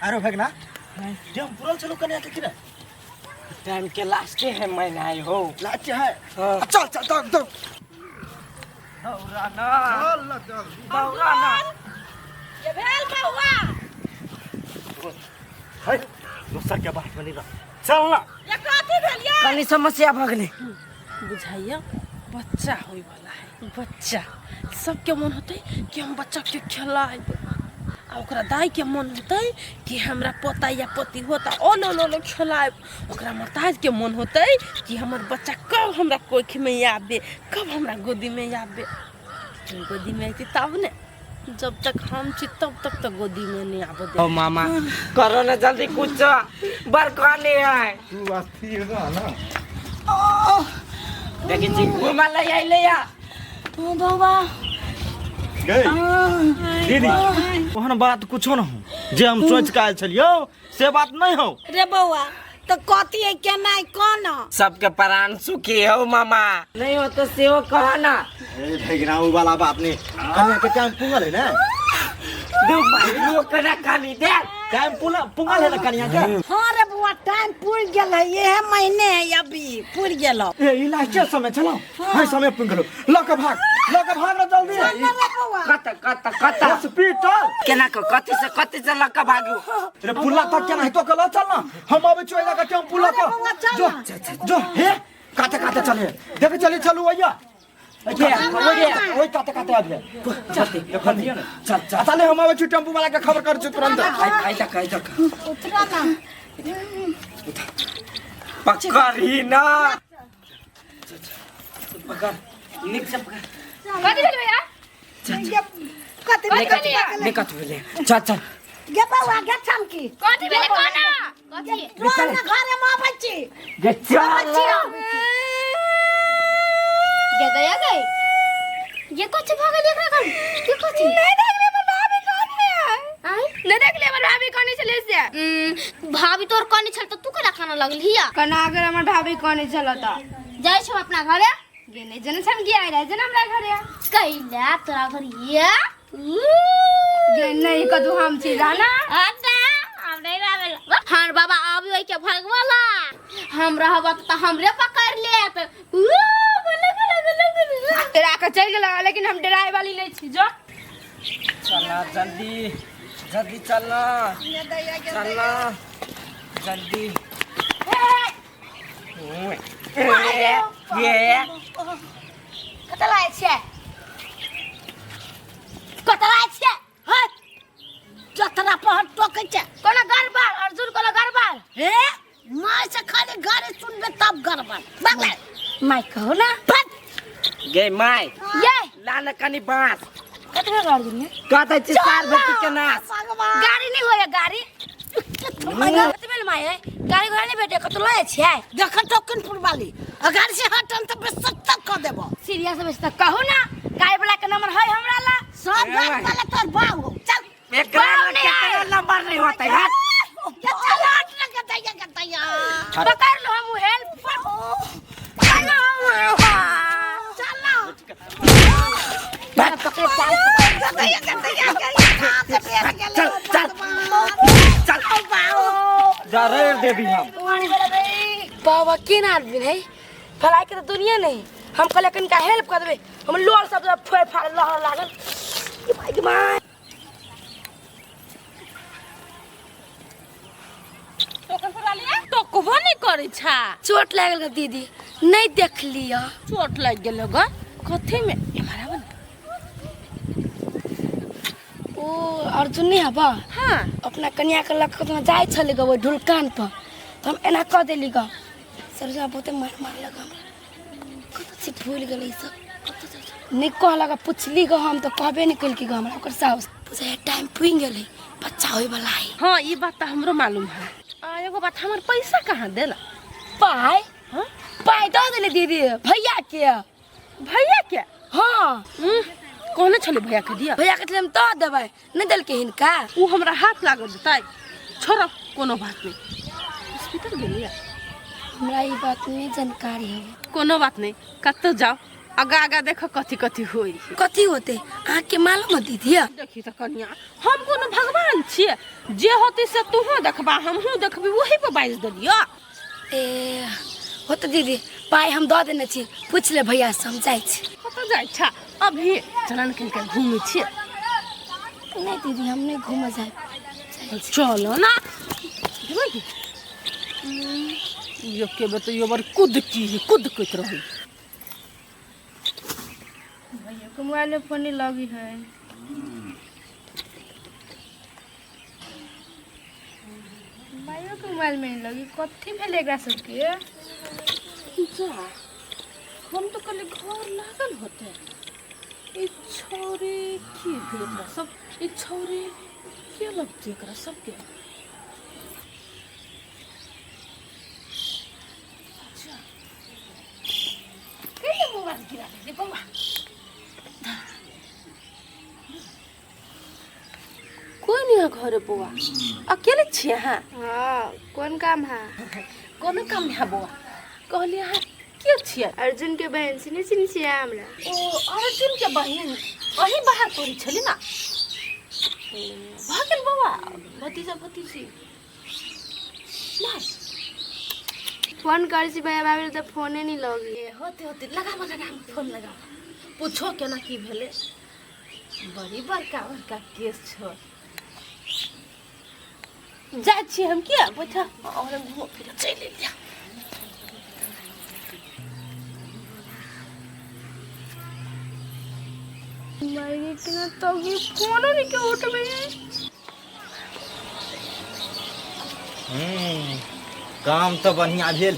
आरो भगना टाइम पुरल छलो कन्या के कि नहीं? टाइम के लास्टे है महीना है हो। लास्ट है। हाँ। चल चल, दौड़ दौड़। दौड़ा ना। चल ना, चल। दौड़ा ना। ये भेल बौआ। है दोसर के बात में नहीं रह, चल ना। ये कथी भेल ये? कनी समस्या भऽ गेलै। बुझाइया बच्चा होय वाला है। बच्चा सबके मन होतै कि हम बच्चा के खेलाएब, आ ओकरा दाई के मन होतै कि हमरा पोता या पोती होता ओ लो लो लो खेलाएब। ओकरा महताज के मन होतै कि हमर बच्चा कब हमरा कोख में आबे, कब हमरा गोदी में आबे। गोदी में अयतै तब ने, जब तक हम छी तब तक तो गोदी में नहीं आबे दे। ओ मामा, करो ना जल्दी कुछ, बरकाने है। तू अस्थिर रह ना। देखी छी घुमा ले आइले या। बौआ। गई दीदी, ओहन बात कुछो न हो जे हम सोच के आयल छलियौ, से बात नहीं हो। रे बौआ, तो कथी है, केना है, कौन? सबके प्राण सुखी हो मामा, नहीं हो तो सेहो कहो ना। ए भैगना, उ वाला बात नहीं, कन्या के टाइम पुंगल है ना। दू भाई लोग कना खाली दे। टाइम पुला पुंगल है ना कन्या के? हाँ रे बौआ, टाइम पुर गेल है, ये महीने है अभी पुर गेल। ए ई लास्ट समय चलो हाय, समय पुंगल, ल के भाग, ल के भाग ना जल्दी। चल ना रे बौआ। कत कत कत? हॉस्पिटल। केना को, कथी से, कथी से लक्का भागू? रे पुला तक केना हेतो के ल चल ना, हम आबै छियो एला के टेम्पू ल के। अरे बौआ, चल जो ना। जो हे काते काते चले, देख चले चलू भैया। ओए काते काते आबि चलते। देखलिए ना, चल चल चले, हम आबै छी टेम्पू वाला के खबर कर छी तुरंत। आई आई तक, आई तक। उतरा ना। पकड़ ही ना, पकड़ निक से पकड़। कथी भेल भैया? ये कथी निकट भेल? निकट भेले, चल चल। गे बौआ, गे चमकी। कथी भेलै कोना कथी? रोज ना घरे में आबै छी। गे चल। आबै छी हम। गे गया गई, ये कथी भऽ गेल एकरा घर? ये कथी? नहीं देखले हमर भाभी कौन है? आय नहीं देखले हमर भाभी कौन छले से? भाभी तोर कने छल त तू केना खाना लगली हिया? कना अगर हमर भाभी कौन छल त जाइ छौ अपना घरे? गे नहीं जने हम गिया रहे जने हमरा घरे। कैला तोरा घर ये? गे नहीं कदू हम छी जाना। अच्छा, हम नहीं रहबे। हर बाबा आबी ओइ के भगवाला, हम रहब त हमरे पकड़ लेत। ऊ, बोले बोले बोले बोले। डरा के चल गेल, लेकिन हम डराए वाली नहीं छी जो। चलना जल्दी जल्दी, चलना चलना जल्दी। ये कतऽ लागै छियै, कतऽ लागै छियै? हट, जतरा पर टोकै छै। कोनो गड़बड़ अर्जुन, कोनो गड़बड़? हे माय से खाली गाड़ी सुनबे तब गड़बड़ बगले। माय कहो ना। फट। गे my. ये ला ना कनी बांस। कतबे गाड़ी ने कहते छी सार बेटी के नाश। भगवान। गाड़ी नहीं होया गाड़ी कतबे माय है, गाड़ी घोड़ा नहीं भेटे, कतौ लए छियै? देख टोकनपुर वाली, अगर से हटन तऽ बेसत्ता कऽ देबो। सीरियस बेस तऽ कहू ना, गाड़ी वाला के नंबर है हमरा ला। सब गाड़ी वाला तोर बाऊ हो, चल। एकरा बाप में नहीं केतना नंबर नहीं होते हट। ये चल, हट ना गदैया गदैया। पकड़ लो, हम हेल्प चल ना। पकड़ चल। गदैया गदैया गदैया से पेट गेलै। चल, चल। चल बाऊ। जा रे देवी हम। बाबा केना आदमी है, फलाई के तो दुनिया नहीं। हम कहले कनिका हेल्प कर देबे, हम लोल सब फोड़ फाड़ लहर लागल। ई भाई के माय। टोकबो नहीं करै छा। चोट लागल ग दीदी, नहीं देख लिया। चोट लागि गेल ग? कथी में? एम्हर आबऽ ने। ओ अर्जुन नहीं हबा? हाँ। अपना कन्या के लग कऽ जाइ छलै ग ओहि ढुलकान पर, तऽ हम एना कऽ देली ग, सरजा बहुते मार मारलक हमरा। कतऽ छी, भूलि गेलै ई सब कतऽ जाइ छै। नहि कहलक, पुछली ग हम तऽ कहबे नहि केलकै ग हमरा ओकर साउस। बुझाइए टाइम पुरि गेलै, बच्चा होइवला है। हाँ, ई बात तऽ हमरो मालूम है। आ एगो बात, हमर पैसा कहाँ देला? पाइ? हाँ? पाइ दऽ देली दीदी भैया के। भैया के? हाँ। कहने छलै भैया के दिया? भैया के छलै हम दऽ देबै, नहि देलकै हिनका। उ हमरा हाथ लागल देतै? छोड़ो, कोनो बात नहीं। हॉस्पिटल गेलियै? हमरा ई बात नहि जानकारी है। कोनो बात नहीं, कतौ जाओ। आगा आगा देख कथी कथी होई कथी होते अहाँके मालूम है दीदी देखी तऽ कनिया हम कोनो भगवान छियै जे होतै से तूहो देखबा हमहूँ देखबी वही पर बाजि देलियौ ए होते दीदी पाइ हम दऽ देने छी पूछि ले भैया से हम जाइ छी कतऽ जाइ छा अभी चलन कनि कनि घूमै छियै नहि दीदी हम नहि घूमऽ जायब जाइ छी चलो ना जेबै की यो के बे तऽ यो बड़ कुद की कुद कइत रहै भैया के मोबाइल में फोन लगी है माइयो के मोबाइल में नहीं लगी कथी भेलै एकरा सबके जा हम तो कहले घर लागल होते ई छौरे की भेल एकरा सब ई छौरे के लगतै एकरा सबके अच्छा कहिया मोबाइल गिरा देली बौआ कोई नहीं है घरे बौआ अकेले छियै अहाँ हाँ कोन काम है कोनो काम नहीं है बौआ कहलियै अहाँ के छियै अर्जुन के बहन से नहीं चिन्ह छियै हमरा ओ अर्जुन के बहिन अही बाहर पढ़ै छली ना भऽ गेल बौआ भतीजा भतीजी नहि फोन करै छी भैया भाभी तऽ फोने नहीं लगी ए होते होते लगाबऽ लगाबऽ फोन लगाबऽ पूछो केना की भेलै बड़ी बड़का बड़का केस छौ जाइ छियै हम किया बैठा और हम घूमो फिर चलि एलियै मर गई कि ना तब भी फोनो नहीं के उठबे हम्म, काम तऽ बढ़िआँ भेल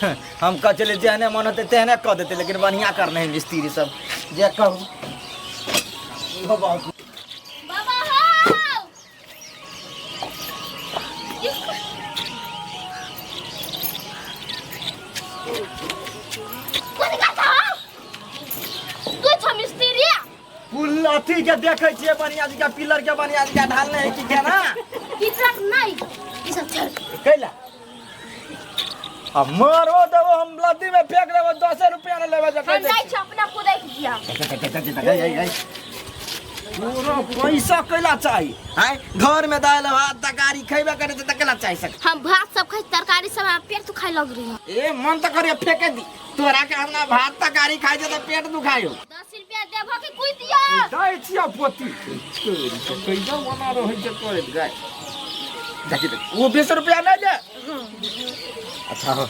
है हम कह चले जेहने मन होतै तेहने कऽ देतै लेकिन बढ़िआँ करने है मिस्त्री सब जे कहू इहो बहुत बाबा हौ कथी करता हौ तू छ मिस्त्री पुल अथी के देखै छियै बढ़िआँ जकाँ पिलर के बढ़िआँ जकाँ ढालने है कि केना पिलर नहीं ई सब छोड़ कैला आ मारो देबो हम लद्दी में फेंक देबो दसे रुपया ने लेबे हम जाइ छी अपना कुदै के दिया पूरा पैसा कैला चाही आँय घर में दालि भात तरकारी खैबे करे छै तऽ कैला चाही सक हम भात सब खाइ तरकारी सब हमरा पेट दुखाय लग रही है ए मन तऽ करे फेंके दी तोरा के हमरा भात तरकारी खाइ छै तऽ पेट दुखायो 10 रुपया देबो के कुई दिया दै छियौ पोती कैला मना रहै छै करैत गाय देखी देख वो 20 रुपया नहीं दे अच्छा हो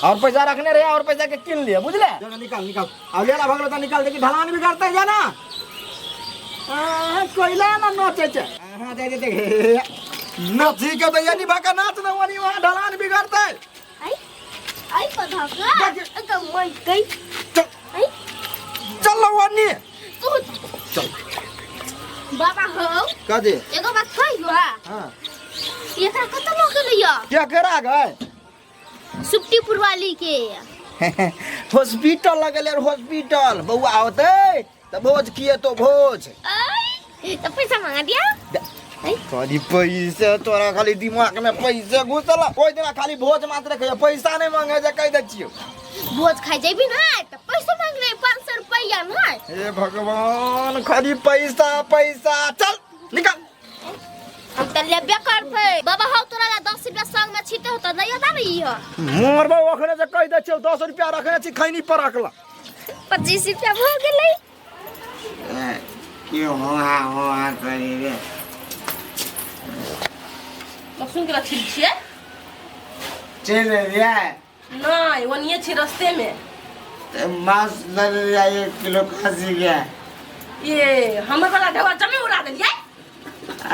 और पैसा रखने रहे और पैसा के किन लिए बुझले निकाल निकाल अब लेला भगलो तो निकाल देखी ढलान भी करते जाना कोयला ना नोचे छे हां दे दे दे नची के भैया निभा का नाच ना वनी वहां ढलान भी करते आई आई पधा का तो मैं गई चल आई चल वनी तू चल बाबा हो का दे एगो बात कहियो हां एकरा कत लऽ गेलैया क्या करा गए सुप्टीपुर वाली के हॉस्पिटल लगल यार हॉस्पिटल बउआ होते तो भोज किए तो भोज आई तो पैसा मांगा दिया खाली पैसे तोरा खाली दिमाग में पैसे घुसल ओहि दिना खाली भोज मात्र खैया पैसा नहीं मांगे जे कहि दै छियौ भोज खाइ जेबी ना तो पैसा मांग रहे 500 रुपया ना हे भगवान खाली पैसा पैसा चल निकल हम त लेबे करबै बाबा हौ तोरा ला 10 रुपया संग में छीटे होता नहीं होता ना ई हो मरबा ओखने से कहि दै छियौ 10 रुपया रखने छी खैनी पर रखला 25 रुपया भ गेलै की हुआ हुआ करी रे लहसुन के रखी छियै चलि एलियै नहि ओनिये छी रस्ते में तऽ मांस लऽ लेलियै एक किलो खसी के ये हमर वाला ढेवा जमे उड़ा देलियै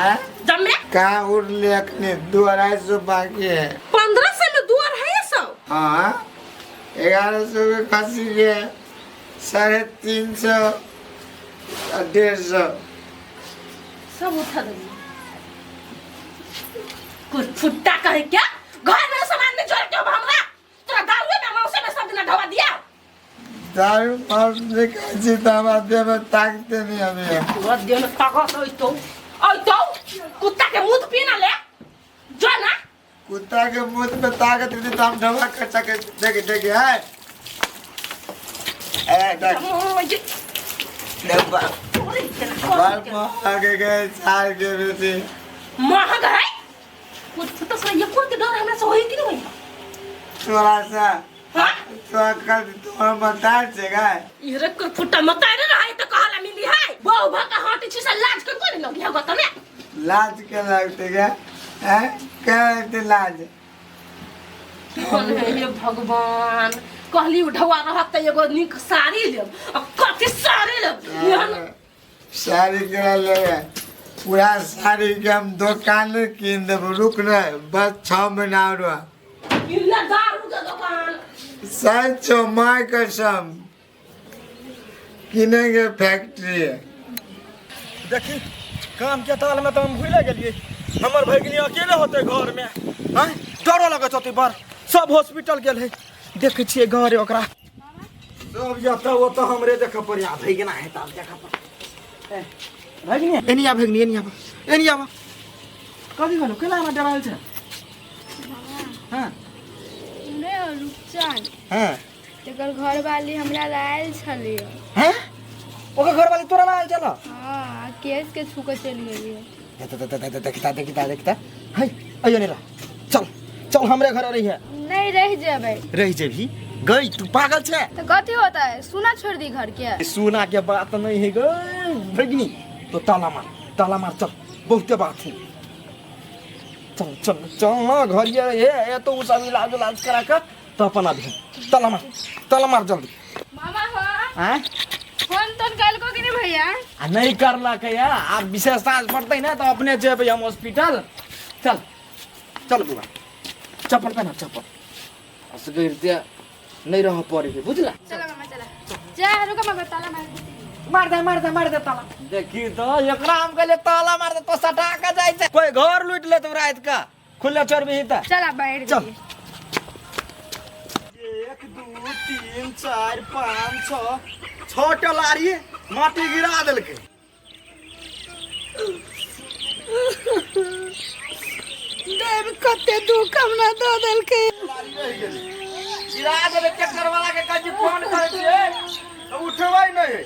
आँय? जमे कहाँ उड़ले अखने 250 बाकी है 1500 में 250 हाँ 1100 के खसी के 350 आ 150 सब उठा देलियै कुछ फुट्टा कहे क्या घर में सामान नहीं जोड़ के अब हमरा तोरा दारुए में मांसे में सब दिना ढवा दिया दारू मांस नहीं खाइ छी तऽ हमरा देहमे ताकते नहि अबैया तोरा देह में ताकत अइतौ अइतौ कुत्ता के मुंह पीना ले जो ना कुत्ता के मुंह में ताकत रहती तो हम ढवा खर्चा के देख देख है ए देख देख बा बाल आगे गए साल के बेटी महग है कुछ फुटस से ये के डर हमरा से होई कि नहीं होई? तोरा से हाँ तो कल तोरा बता छे गाय इहरे कर फुटा मत रे रहा तो कहला मिली है बहु भका हटी छी से लाज के कोनी लगी होगा तने लाज के लगते क्या हैं क्या लगते लाज कौन है ये भगवान कहली उठवा रहत त एगो नीक साड़ी लेब आ कथी साड़ी लेब एहन साड़ी के ले पूरा साड़ी के हम दुकान कीन देब रुक न बस 6 महीना और इला दारू के दुकान सच माँ कसम किनेंगे फैक्ट्री है। देखी काम के ताल में तो हम भूले गेलिए हमर भगिनी अकेले होते घर में हैं डरो लगत होते बड़ सब हॉस्पिटल गेल है देखै छियै घरे ओकरा सब जतऽ ओतऽ हमरे देखऽ पड़े आ भगिना है तब देखऽ पड़े ए, भगिनी एनी आ भगिनी एनी आब एनी आब कथी भेलो केना हमरा डरायल छै हाँ हमरे और रूपचंद हाँ तेकर घरवाली हमरा लायल छलियै। हैं ओकर घरवाली तोरा लायल छल? हाँ, आ केस के छू के चलि गेलियै। देखता देखता देखता है अयो नहीं रह चल चल हमरे घर रही है। नहीं, रह जेबै। रह जेबही गई तू पागल छै? तऽ कथी होता है, सुना छोड़ दी घर के? सुना के बात नहीं है गई भगिनी तो ताला मार ताला मार चल बहुते बात है चल चल चल ना घर ये ये तो उ सब इलाज उलाज करा कर तो अपन अभी ताला मार जल्दी। मामा हो। आँ? फोन तोन कलको कि नहीं भैया? आ नहीं करलक या आब विशेष साँझ पड़तै ना तो अपने जेबै हम हॉस्पिटल। चल चल बुआ चप्पल पहना चप्पल असगरिते नहीं रह पड़े है बुझला। चला मामा चला जा रुको मामा ताला मार दे। मार दे मार दे मार दे ताला। देखी तो एकरा हम कहले ताला मार दे तो सटा के जाइ छै कोई घर लूट ले तो रात का खुले छोड़बही त। चला बैठ चल। गेलियै। 1 2 3 4 5 6 6 टा लारी माटी गिरा देलकै। देव कते दुख हमरा दऽ देलकै। गिरा देबै ट्रैक्टर वाला के कहीं फोन करै छियै तऽ उठबै नहि है।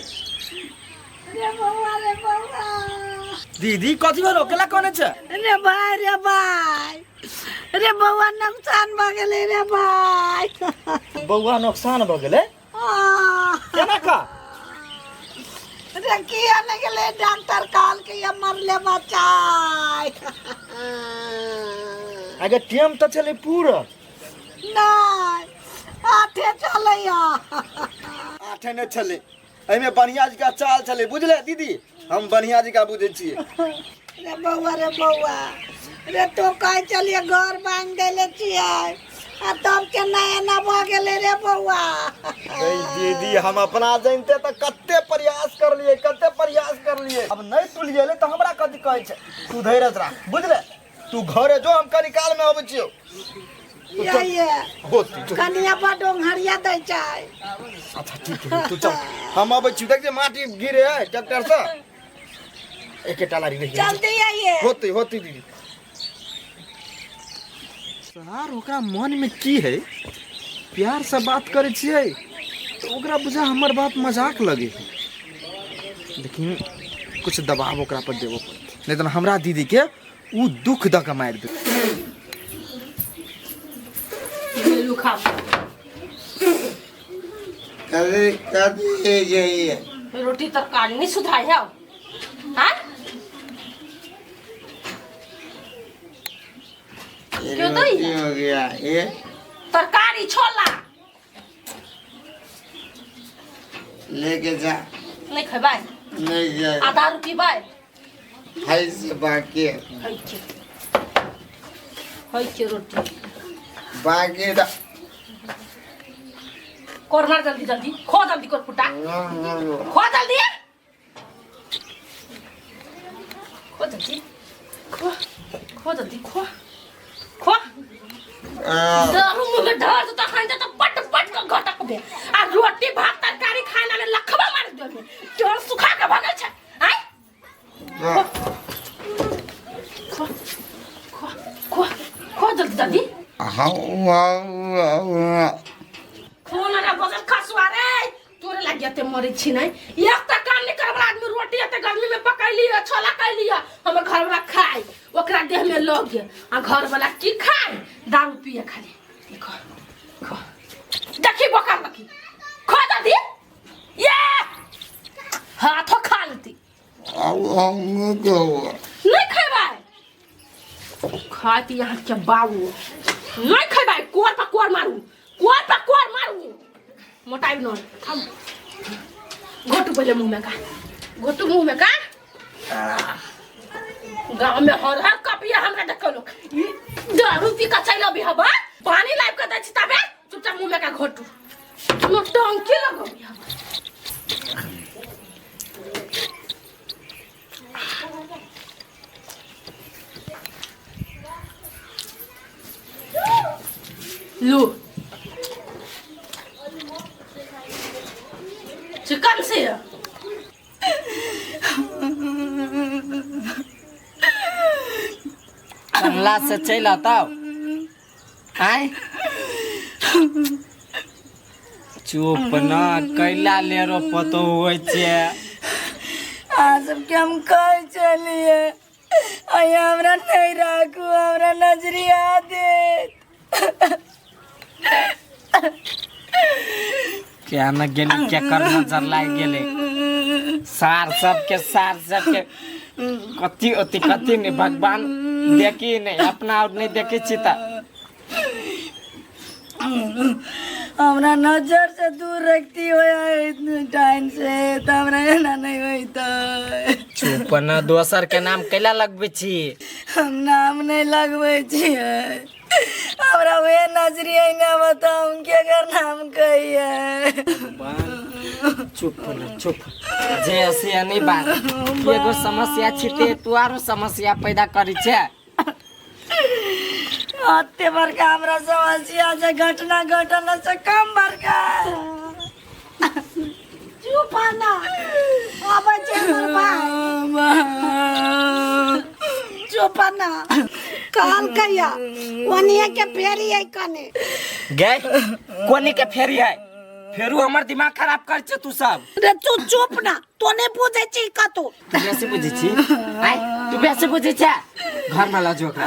रे बौआ रे बौआ। दीदी कथी भेलो केला कोने छै? रे भाई रे भाई रे बौआ नुकसान भऽ गेलै रे भाई। बौआ नुकसान भऽ गेलै? आह, केना का? रे किया नहि गेलै डॉक्टर कहलकै ये मरले बच्चा। अगे टेम तऽ छलै पूरा। नहि आठे चलैया। आठे नहि छलै एहिमे बढ़िया जी का चाल छलै बुझले दीदी हम बढ़िया जी का बुझै छियै। रे बौआ रे बौआ रे तो कहै छलियै घर बान्हि देले छियै आ तब केना एना भऽ गेलै रे बौआ? गई दीदी हम अपना जानते तऽ कते प्रयास करलियै कते प्रयास करलियै अब नहीं तुलिए तऽ हमरा कथी कहै छै तू धैर्य राख बुझले तू घरे जो हम कनी काल में अबै छियौ। ये ये होती जो। कनिया बड ओंघरिया दै छै। अच्छा ठीक है तू चल हम अबै छियौ देख जे माटी गिरे है ट्रैक्टर से एकेटा लारी रही। जल्दी आइए। होती होती दीदी सर ओकरा मन में की है प्यार से बात करै छियै तऽ ओकरा बुझा हमर बात मजाक लगे है लेकिन कुछ दबाव ओकरा पर देबऽ पड़तै नहीं तऽ हमरा दीदी के उ दुख दऽ के मारि देतै। लू खाओ। कभी कभी यही है। रोटी तरकारी नहीं सुधाई है हाँ? ये क्यों तो रोटी हो गया ये। तरकारी छोला। लेके जा। नहीं खेबै? नहीं जाए। आधा रुपी पीबै? है से बाकी है। है के है के रोटी। बाकी तो कर मार जल्दी जल्दी खो जल्दी कर फुटा खो जल्दी खो जल्दी खो खो जल्दी खो खो दारू मुंह में ढार तो खान तो पट पट के घटक बे आ रोटी भात तरकारी खाना में लखबा मार देबे तोर सुखा के भगल छै आय खो खो खो खो जल्दी जल्दी। हाँ। खो ना रे बगल खसुआ रे तोरे। गेते मरे छी नहीं एक त काम नहीं करबला आदमी रोटी एते गर्मी में पकैली है छोला कैली है हमर घर वाला खाए ओकरा देह में लग गेल आ घर वाला की खाए दारू पिए खाली देखो खो देखी बोकार लकी खो दादी ये हाथों खा लेती अब हम नहीं कहूँ नहीं खेबै खाती यहाँ के बाबू नहीं खेबै कोर पर कोर मारू कोर पर कोर मारू मोटाई न थम घोटू पहले मुंह में का घोटू मुंह में का गांव में हर हर कपिया हमरा देखो लोग ई दारू पी का चल अभी हवा पानी लाइव के दै छी तबे चुपचाप मुंह में का घोटू नौटंकी लगो लू चिकन से कमला से चलि आता आय चुप न कैला लेरो पतो होइ छै अहाँ सबके हम कहै छलियै अहाँ हमरा नहि राखू हमरा नजरिया देत क्या न गेली केकर नजर लागि गेलै सार सबके कथी ओती कथी नहि भगवान देखी नहि अपना और नहि देखै छी तऽ हमरा नजर से दूर रखती हो टाइम से तऽ हमरा एना नहि होइत चुप न दोसर के नाम कैला लगबै छी हम नाम नहि लगबै छियै हमरा उहे नजरिया ने बताउ केकर नाम कहियै चुप न चुप जे से नहीं बात एगो समस्या छी ते तू आरो समस्या पैदा करै छै अते बड़का हमरा समस्या छै घटना घटल से कम बड़का चुप ना आबै छै हमर भाय चुप ना कहल कहिया ओनिए के फेरी है कने गे कोनी के फेरी है फेरू हमर दिमाग खराब कर छे तू सब रे तू चुप ना तो नहीं बुझै छी कतौ तू बेसी बुझै छी आय तू बेसी बुझै छे घर में लऽ जो ओकरा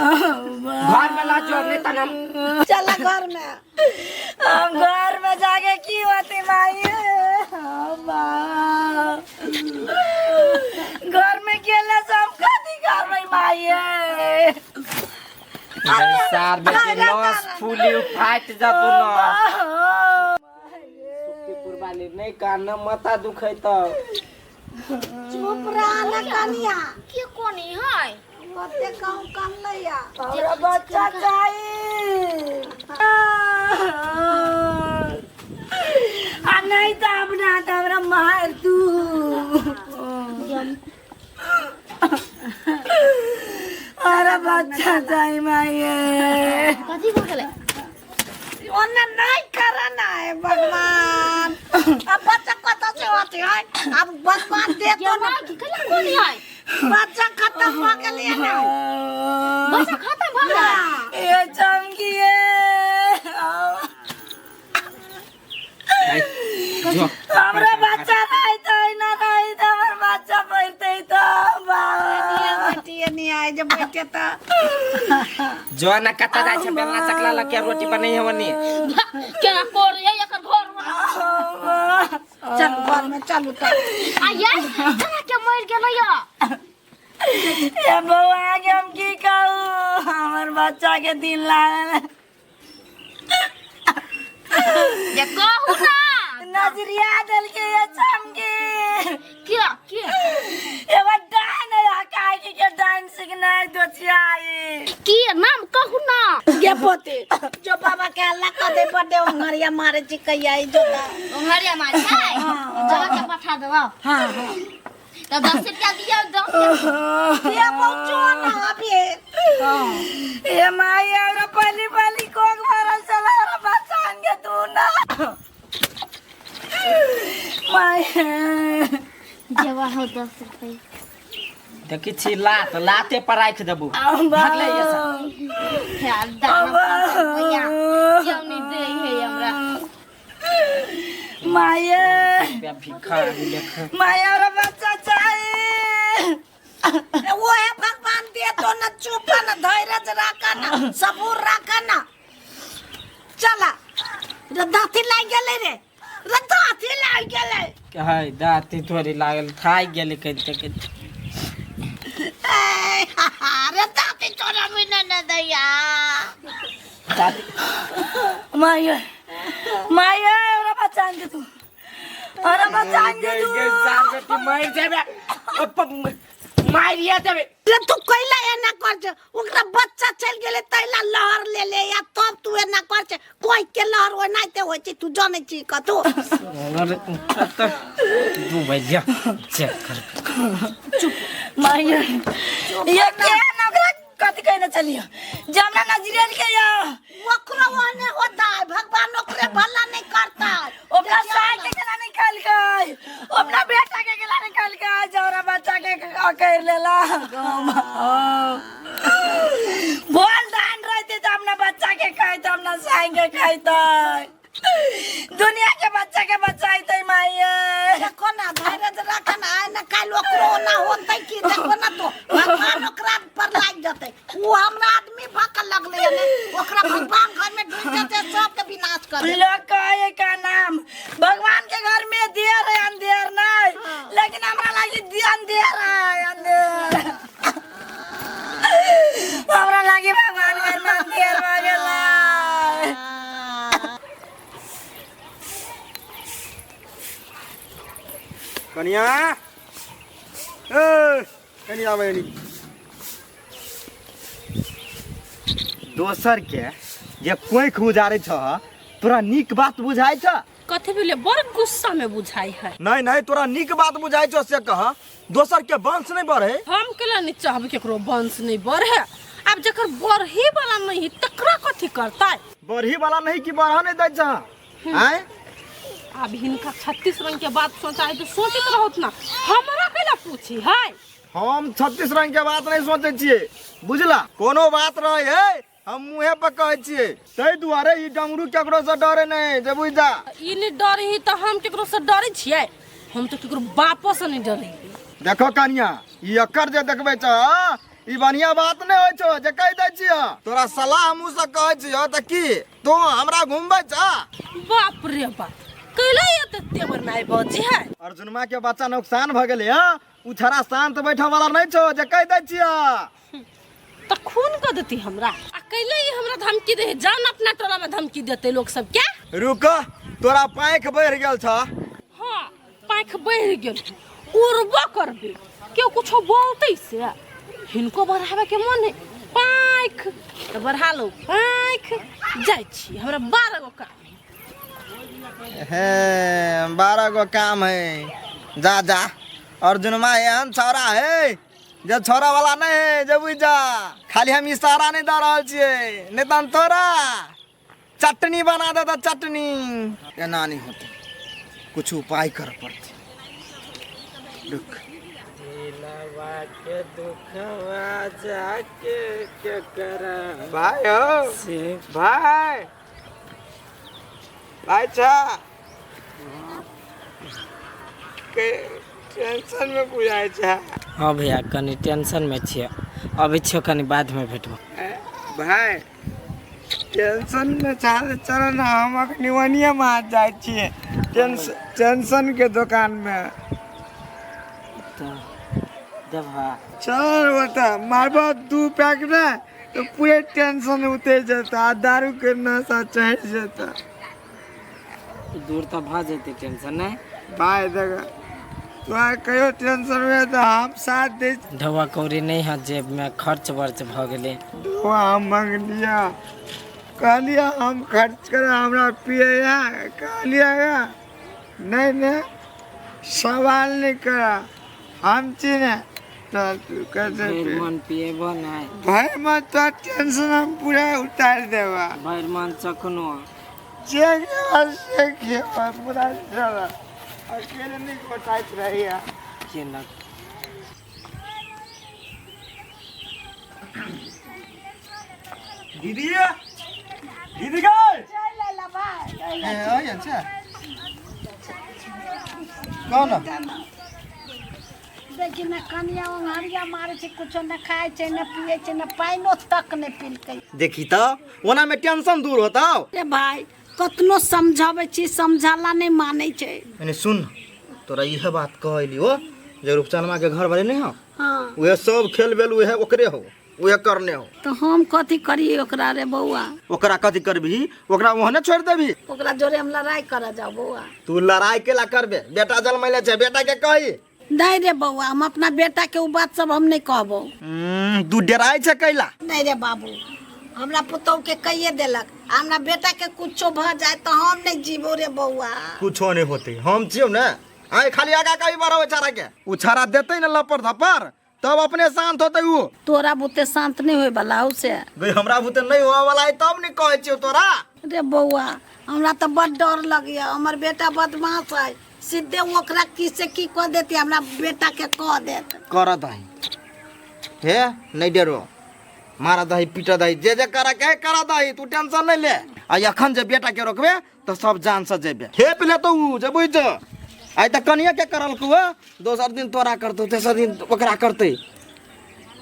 घर में लऽ जो नहीं तन हम चल घर में हम घर में जाके की होती माई घर में गेला से हम कथी करबै माई सार बेटी नस फूली फाटि जतौ नस सुखीपुर वाली नहीं कान माथा दुखै तऽ चुप रह ना कनिया के कोनी है ओते कहूँ कम लैया हमरा बच्चा चाही आ नहीं तऽ अपना तऽ हमरा मार तू हमरा बच्चा चाही माये कथी भऽ गेलै ओना नहीं करना है भगवान अब बच्चा कतऽ से होते है अब भगवान दे तो ना की कला कोनी है बच्चा खत्म भऽ गेलै ना बच्चा खत्म भऽ गेलै ये चमकिए जो हमरा बच्चा नहीं तऽ ना नहीं तऽ हमर बच्चा पढ़ते तऽ बाबा बेटिए नहीं आए जब बैठे तऽ जो ना कतऽ जाइ छै बेलना चकला लग के रोटी बनै है ओनी केना कोर ये एकर घर में चल घर में चलू तऽ आ ये केना के मरि गेलै या ये बौआ के हम की कहू हमर बच्चा के दिन लागल जे कहू ना नजरिया देलके ये चमकी के के एगो डाइन है काहे के डाइन सिखनाइ दोचियाई की नाम कहू ना गे पोते जो बाबा के अल्लाह कह दे पर दे ओंघरिया मारे छी कहिया ई जो ओंघरिया मारे छै जगह के पठा देबो हां हां तो 10 रुपया दियो 10 ये पहुंचो ना अभी ये माई हमरा पहली पहली कोक भरल चला हमरा बचान के तू ना माई जेवा हो 10 रुपया देखै छी लात लाते पर राखि देबू भागले ये सब यार दाना 5 रुपया क्यों नहीं दे है हमरा माये रुपया भिखारी लेखा। माया रे बच्चा चाहिए। वो है भगवान दे तो न, चुप न, धैर्य राखा न, सबूर राखा न। चला रे, दाँती लाग गेलै रे, रे दाँती लाग गेलै। है दाँती थोड़ी लागल, थाकि गेलै कहिते कहिते। अरे दाँती तोरा भी न न दैया। दाँती माया माया ओरा बचान दे तू, ओरा बचान दे तू। गे सार बेटी मरि जेबे, मारिया देबे। रे तू कैला एना कर छे? ओकरा बच्चा चलि गेलै तैला लहर ले ले या तब तू एना कर छे? कोइ के लहर ओनाहिते होइ छै, तू जानै छी कतौ? अरे दू भैया चेक कर। माया ये के ना ओकरा कथी कहने चलियो जे हमरा नजरेल के या ओकरो ओहने होता है, भगवान ओकरे भला नहीं करता। अपना साय के गेला नहीं कहलकै, अपना बेटा के गेला नहीं कहलकै, जौरा बच्चा के कर लेला। बोल दान रहते तो अपना बच्चा के कहते, अपना साय के कहते, दुनिया के बच्चा के बचाइते माये। देखो ना धैर्य राख ना, आइ ना काल्हि ओकरो ओना होतै की, देखो ना तो भगवान ओकरा पर लागि जेतै। ओ हमरा आदमी भक लगलै ने, ओकरा भगवान घर में ढुकि जेतै, सबके विनाश कर देतै। लोग कहे का नाम भगवान के घर में देर है अंधेर नहीं, लेकिन हमरा लागी अंधेर है अंधेर। हमरा लागी भगवान घर में अंधेर भ गेलै। कनिया ए कनिया बहिनी, दोसर के जे कोइख उजारै छ तोरा नीक बात बुझाइ छ? कथी भेलै? बड़ गुस्सा में बुझाइ है। नहीं नहीं, तोरा नीक बात बुझाइ छ से कह, दोसर के वंश नहीं बढ़े। हम केला नहीं चाहब केकरो वंश नहीं बढ़े। आब जकर बढ़े वाला नहीं है तकरा कथी करतै? बढ़ी वाला नहीं कि बढ़ा नहीं दै छ? आँय अब हिनका 36 रंग के बात सोचा है तो सोचैत रहत ना, हमरा केला पूछी है? हम 36 रंग के बात नहीं सोचै छियै बुझला, कोनो बात रहे है हम मुँहे पर कहै छियै, ताहि दुआरे ई डमरू केकरो से डरे नहीं जे बुझ जा। ई नहीं डरे ही तो हम केकरो से डरे छियै? हम तो केकरो बापो से नहीं डरे। देखो कनिया, ई एकर जे देखबै छ ई बढ़िया बात नहीं होइ छौ जे कहि दै छियै तोरा सलाह हमहूँ से कहै छियौ तऽ की तू हमरा घुमबै छ? बाप रे बाप, कैला एते तेवर में आइ बजी है? अर्जुनमा के बच्चा नुकसान भ गेलै हँ, उ छड़ा शांत बैठे वाला नहीं छौ जे कहि दै छियै। त खून कर देती हमरा, आ कैले ई हमरा धमकी दे, जान अपना टोला में धमकी देते लोग सब क्या? रुक, तोरा पाँख बढ़ि गेल छ। हाँ पाँख बढ़ि गेल, उड़बो करबे, केओ कुछो बोलते से हिनको बढ़ावे के मन है, पाँख तो बढ़ा लो पाँख। जाइ छी हमरा 12 गो काम है। हे 12 गो काम है, जा जा। अर्जुनमा एहन छौड़ा है जे छोड़ा वाला नहीं है जे बुझ जा, खाली हम इशारा नहीं दऽ रहल छियै, नहीं तहन तोरा चटनी बना देता चटनी। एना नहीं होते, कुछ उपाय कर पड़ते। रुक, दिलवा के दुखवा जाके केकरा भाई हो से भाई, भाई छा के टेंशन में बुझाइ छा? हाँ भैया कनी टेंशन में छियै, अभी छियो कनी बाद में भेटबो। भाई टेंशन में चल चल ना, हम अखनी वनिया में जाइ छियै टेंशन के दुकान में। तो देबा चल बता मारबो 2 पैक ना तो पूरे टेंशन उतर जेता, दारू के नशा चढ़ जेता। दूर तो भ जेतै टेंशन नहीं? भाई देख तोरा कहियो टेंशन में तो हम साथ दे। ढौआ कौड़ी नहीं है जेब में, खर्च वर्च भ गेलै। ढौआ हम मंगलिया, कहलिया हम खर्च कर हमरा पिए, कहलिया नहीं नहीं सवाल नहीं करा हम चीने तो तू कैसे भरि मन पिएबो नहीं? भाई मन तो टेंशन हम पूरा उतार देबा। भरि मन चखनो जे से खेबा पूरा चला, अकेले नहीं बताइत रहिया केना। दीदी दीदी गए चल ला भाई, ए अच्छा। कह ना। देखी ने कनिया ओंघरिया मारे छै, कुछो न खाय छै, न पिए छै, न पानिओ तक नहि पिलकै। देखी तऽ ओना में टेंशन दूर होता। रे भाई, कतनो समझाबै छी, समझाला नहि मानै छै। यानी सुन, तोरा इहे बात कहली हो जे रूपचनमा के घर वाले नहीं हो। हाँ। उहे सब खेल बेल उहे ओकरे हो, उहे करने हो। तो हम कथी करिए ओकरा रे बौआ? ओकरा कथी करबही? ओकरा ओहने छोड़ देबही? ओकरा जोरे हम लड़ाई करे जाओ बौआ। तू लड़ाई केला करबे? बेटा जन्मैले छै, बेटा के कही। नहीं रे बौआ, हम अपना बेटा के उ बात सब हम नहीं कहबो। तू डराइ छै कैला? नहीं रे बाबू, हमरा पुतहु के कहिए देलक, हमरा बेटा के कुछो भ जाए तो हम नहीं जीबो रे बौआ। कुछो नहीं होते, हम छियौ ने। आइ खाली आगा कही बड़ा बेचारा के उ छाड़ा देते ने लपर धपर, तब अपने शांत होते उ। तोरा बुते शांत नहीं होय वाला हौ से। गई हमरा बुते नहीं होय वाला है तब नहीं कहै छियौ तोरा। रे बौआ, हमरा तो बड़ डर लगैया, हमर बेटा बदमाश है, सीधे ओकरा की से की कह देती, हमरा बेटा के कह देत। कर दही हे, नहीं डरो, मारा दही पीट दही, जे जे कर के कर दही, तू टेंशन नहीं ले। आ अखन जे बेटा के रोकबे तो सब जान से जेबे। हे पहले तो उ जे बुझ आइ त कनिया के करलकौ, दोसर दिन तोरा करतौ, तेसर दिन ओकरा करतै।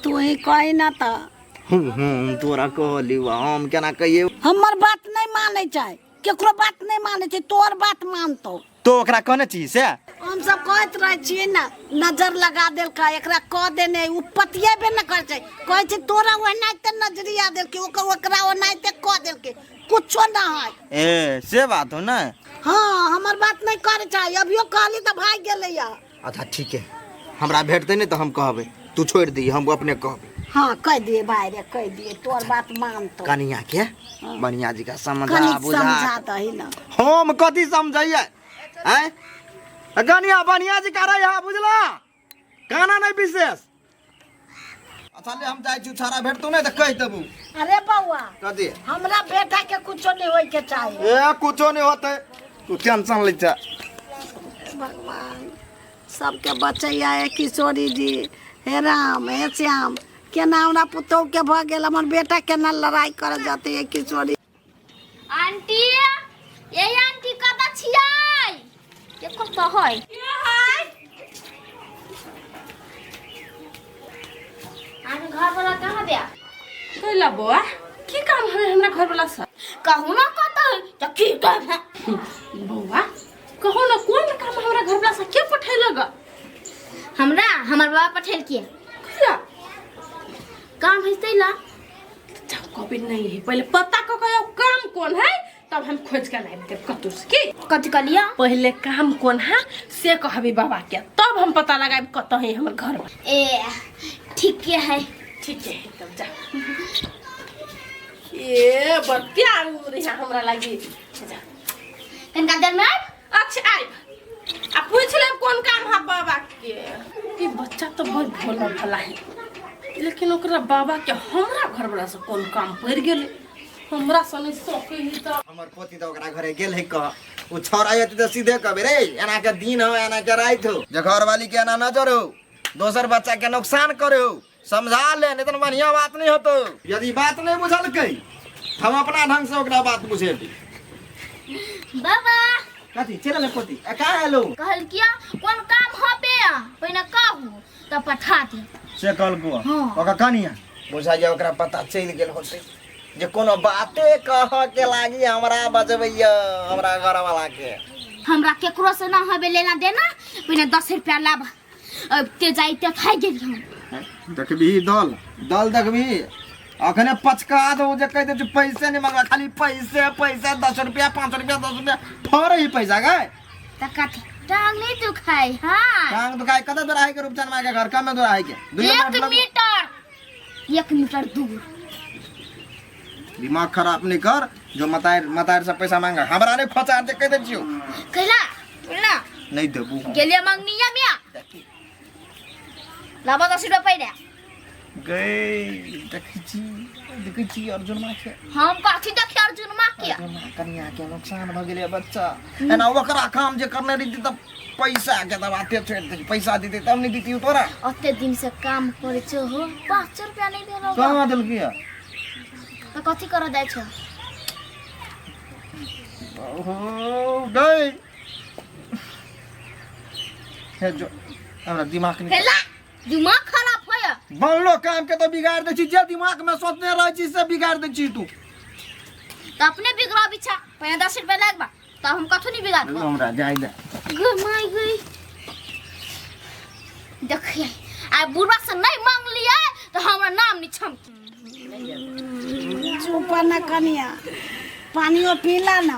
तू ही कही ना त। हम तोरा कहली, हम केना कहिए? हमर बात नहीं मानै छै, केकरो बात नहीं मानै छै, तोर बात मानतौ। तो ओकरा कहने छी से? हम सब कहैत रहै छियै ने, नजर लगा देलकै, एकरा कह देने, उ पतियेबे न करै छै, कहै छै तोरा ओनाहिते नजरिया देलकै, ओकर ओकरा ओनाहिते कह देलकै, कुछो न है। ए से बात हो ना? हाँ, हमर बात नहीं करे छै, अभियो कहली तऽ भागि गेलैया। अच्छा ठीक है, हमरा भेटतै नहीं तो हम कहबै, तू छोड़ दी, हम अपने कहबै। हाँ कह दिए भाई रे, कह दिए, तोर बात मानतो। कनिया के बढ़िया जी का समझा कनिक बुझा। समझा दही ना। हम कथी समझैया? आँय कनिया बढ़िया जी का रही, बुझला काना नहीं विशेष। अच्छा ले हम जाइ छी, छाड़ा भेटतौ नहीं तऽ कहि देबू। अरे बौआ कथी? हमरा बेटा के कुछो नहीं होय के चाही। ए कुछो नहीं होते, तू टेंशन लै छ। भगवान सबके बचैया है किशोरी जी, हे राम हे श्याम, केना हमरा पुतहु के भऽ गेल, हमर बेटा केना लड़ाई करे जाते है किशोरी। आंटी, ये आंटी कतऽ छियै? के कतऽ है? अहाँके घर वाला कहाँ बिया? कैला बौआ, की काम हमें हमरा घर वाला से? कहू ना कतऽ तऽ की काम है? बौआ कहू ना कोन काम हमरा घर वाला से के पठेलक? हमरा हमर बाबा पठेलकै। कैला काम है तैला? कभी नहीं है, पहले पता क के काम कौन है तब हम खोज के लाबि देब कतौ से। की कथी कहलियै? पहले काम कौन है से कहबी बाबा के, तब हम पता लगाबि कतऽ है हमर घर। ए ठीक है, ठीक है तब जा। ए बड़ प्यार रही हमरा लागी। जा कनिका देर में आबि। अच्छा आबि आ पूछ लेब कोन काम है बाबा के। ई बच्चा तो बड़ भोला भला है, लेकिन ओकरा बाबा के हमरा घर वाला से कोन काम पड़ि गेलै, हमरा से नहीं सकै है। तऽ हमर पोती तऽ ओकरा घरे गेल है कह, उ छौड़ा एतै तऽ सीधे कहबै रे एना के दिन हो एना के राति हो, जे घरवाली के एना नजर हो, दोसर बच्चा के नुकसान करे हो, समझा ले नहीं तो बढ़िया बात नहीं होतो। यदि बात नहीं बुझलकै हम अपना ढंग से ओकरा बात बुझेबै। बाबा कथी चल ले पोती, ए का आलो? कहलकिया कोन काम होबे पहिने कहू तऽ पठा दे। से कहलको? हाँ। ओकरा कनिया बुझाइया ओकरा पता चलि गेल होतै जे कोनो बाते कह के लागी हमरा बजबैया हमरा घरवाला के। हमरा केकरो से ना होबे लेना देना, पहिने 10 रुपया लाब, अब ते जाइते खाइ गेली हम। देखबी दल दल देखबी अखने पचका दो जे कहि दे पैसे नहीं मांगवा, खाली पैसे पैसे 10 रुपया 5 रुपया 10 रुपया थोड़े ही पैसा गए। त कथी टांग नहीं दुखाई? हाँ टांग दुखाई। कत दूर है के रूपचन मां के घर? कम दूर है के? 1 मीटर, 1 मीटर दूर। दिमाग खराब नहीं कर, जो मतार मतार से पैसा मांगा हमरा नहीं फचा दे कहि दे छियो। कैला ना नहीं देबू। गेलिए मंगनिया मिया लाबा 10 रुपया पैरा गई। देखै छी देखै छी अर्जुन मां के। हम कथी देखे अर्जुन मां के? कनिया के नुकसान भ गेलै बच्चा, एना ओकरा काम जे करने रही त पैसा के तब आते छोड़ दे, पैसा देते तब नहीं देती तोरा। ओते दिन से काम करे छो हो, 5 रुपया नहीं देलो। कहाँ देलकी? त कथी कर जाय छो? ओहो गई हे जो हमरा दिमाग नहीं हेला दिमाग खराब होय बनलो काम के तो बिगाड़ दै छी जे दिमाग में सोचने रहै छी से बिगाड़ दै छी तू तो अपने बिगड़ा बिछा पहले 10 रुपया लगबा तो हम कथू नहीं बिगाड़बो। हमरा जाय दे। गो my गई, देखिए आ बुढ़वा से नहीं मांग लिया तो हमरा नाम नहीं छमकी। चुप न कनिया, पानियो पीला न।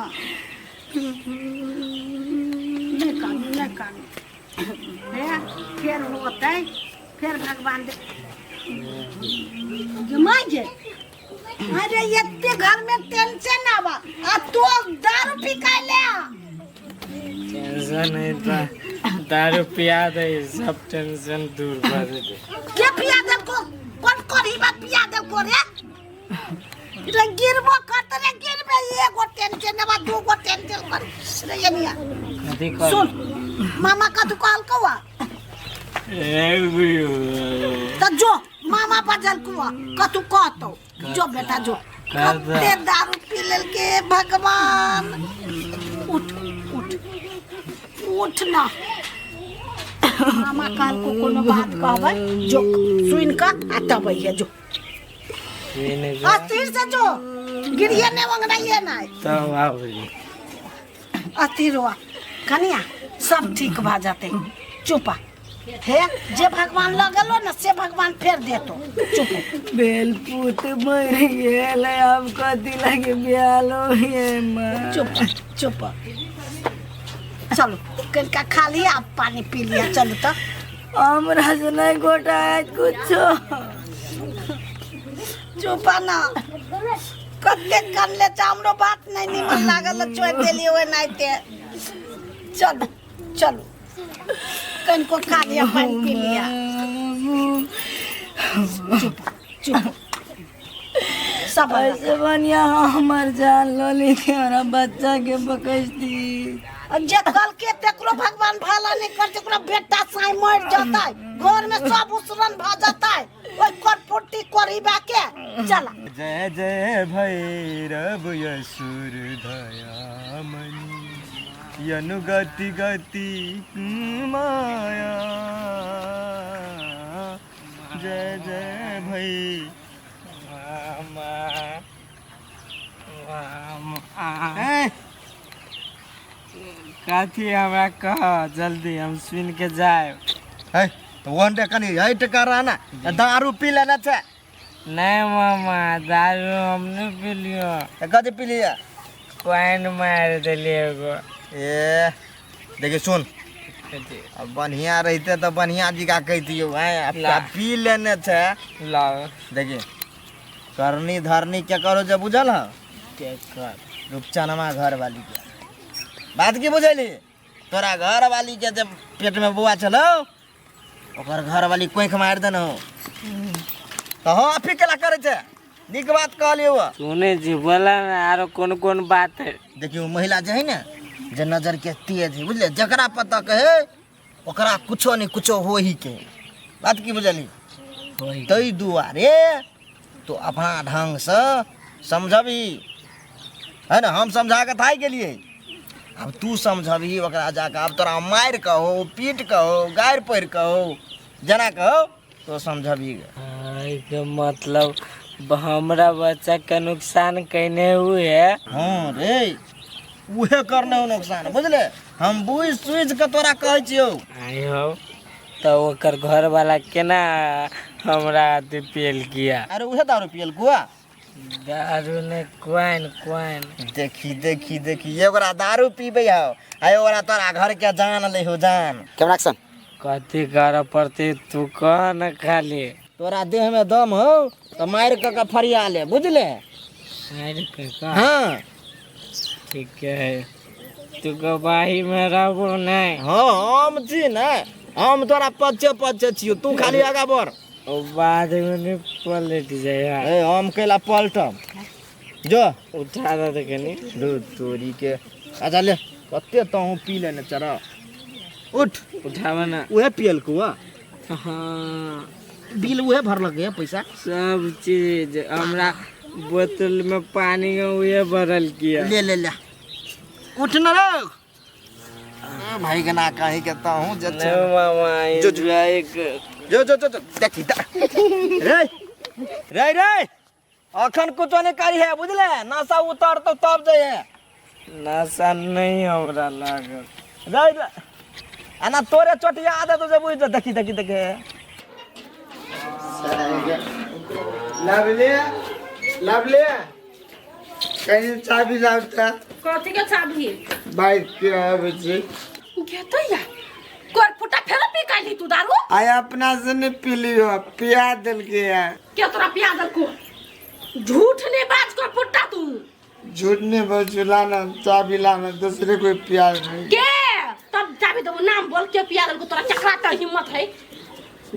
नहीं कानू, नहीं कानू। हे फेर होतै, फेर भगवान दे गमाइ जे। अरे एते घर में टेंशन आवा आ तो दारू पी के ले आ। टेंशन नहीं था, दारू पिया दे, सब टेंशन दूर कर दे। के पिया देलको? कोन करी बात पिया देलको रे? रे गिरबो करत रे, गिरबे। एगो टेंशन आवा, दूगो टेंशन कर रे एनिया। कथी कर? सुन, मामा कथू कहलकौ? त जो मामा बजल कुआ कथू कहतौ। जो बेटा जो। कते दारू पी लेलके भगवान। उठ उठ उठ ना। मामा कहलको कोनो बात कहबै, जो सुन कऽ आ तब अइहे। जो अस्थिर से जो, गिरिए ने, ओंगनाइए नहीं। तब आबी। अस्थिर हुआ कनिया, सब ठीक भऽ जेतै। चुपा हे, जे भगवान लगलो ने से भगवान फेर देतो। चुप। बेलपूत मर गेल, आब कथी लागे बियालो हे माँ? चुप चुप। चलो कनिका खा लिया, अब पानी पी लिया। चलू तो। हमरा से नहीं गोटा है कुछो। चुप ना। कते कनले छ, हमरो बात नहीं निमन लागल, छोड़ देलियै ओनाहिते। चलू चलू, कनिको खा लिया, पानी पी लिया। चुप चुप, सब ऐसे बढ़िया हमर जान लो ली, हमरा बच्चा के बकैती। जे कल के तेकरो भगवान भला नहीं करते। ओकरा बेटा साई मर जतै, घर में सब उसरन भ जतै ओइ करपुट्टी करीबा के। चला। जय जय भैरव असुर दयामणि अनुगति गति माया, जय जय भै मामा मामा। ए, कथी? हमरा कह जल्दी, हम सुन के जाए। है तो वन कनी हट कर रहना, दारू पी लेना छै। नहीं मामा, दारू हम नहीं पी लियो। तऽ कथी पी लिया? क्वाइन मार दिलिए एगो। ए देखिए, सुन। कथी? अब बढ़िया रहते तऽ बढ़िया जिका कहितियौ। आँय, आब ला। पी लेने छै। लाओ। देखिए, करनी धरनी के करो जे, बुझल ह? के कर? रूपचनमा घर वाली के बात की बुझली? तोरा घर वाली के जे पेट में बौआ छलौ, ओकर घर वाली कोइख मारि देने हो। तऽ हँ, अफी केला करै छै? नीक बात कहलियौ। सुने जी, बोला ना, आरो कौन कौन बात है? देखियौ, महिला जे है ने, जे नजर के तेज है, बुझले? जकरा पता कहे ओकरा कुछो नहीं कुछो हो ही के। बात की बुझली? ताहि दुआरे तो अपना ढंगसँ समझबही, है ने? हम समझा कऽ थाकि गेलियै, आब तू समझबही ओकरा जाकऽ। आब तोरा मारि कहो, पीट कहो, गारि पढ़ि कहो, जेना कहो, तो समझबही। के मतलब हमरा बच्चा के नुकसान कैने हुए है? हाँ रे, उहे करने हो नुकसान, बुझले? हम बुझि सुझि कऽ तोरा कहै छियौ। आई हो, तो ओकर घर वाला केना हमरा अथी पियल किया? अरे उहे दारू पियल कुआ। दारू ने, क्वाइन क्वाइन। देखी देखी देखी, ओकरा दारू पीबै हौ आ ओकरा तोरा घर के जान ले हो जान। Camera action. कथी करे पड़ते, तू कह न खाली। तोरा देह में दम हो तो मारि कऽ के फरिया ले, बुझले? मारि के का? हाँ। ठीक है, तू गवाही में रहबो नहीं? हाँ, हम छी ने, हम तोरा पच्चे पच्चे छियौ, तू खाली आगा बढ़। ओ बाद में नहीं पलट जाए? ए, हम कैला पलटम? जो। उठा दे तो कनी। दू तोरी के। अच्छा ले, कते तहूँ पी लेने चढ़, उठ। उठावा ना। उहे पियल कुआ? हाँ। बिल उहे भरलक है पैसा? सब चीज, हमरा बोतल में पानी के उहे भरल किया। ले ले ले, उठ न रे। भाईगना कहीं के तहूँ जे नहीं मामा जो- जो- एंजॉय कर। जो जो जो जो देखी रे रे रे अखन कुछो नहीं करी है बुझले नशा उतरतो तब जे है नशा नहीं हमरा लागल रे रे एना तोरे चोटिया आदत जे बुझ देखी देखी देखे लवली लवली कहीं चाबी लावता कथी के चाबी बाइक के आवे छी गेतै या कोर फुटा फेर पी काली तू दारू आय अपना से नहीं पी लियो पिया देलके है के तोरा पिया देलको झूठ ने बाज कर फुटा तू झूठ नहीं बोल लाना चाबी लाना दूसरे कोई पिया नहीं के तब चाबी देबो नाम बोल के पिया देलको तोरा चकरा त हिम्मत है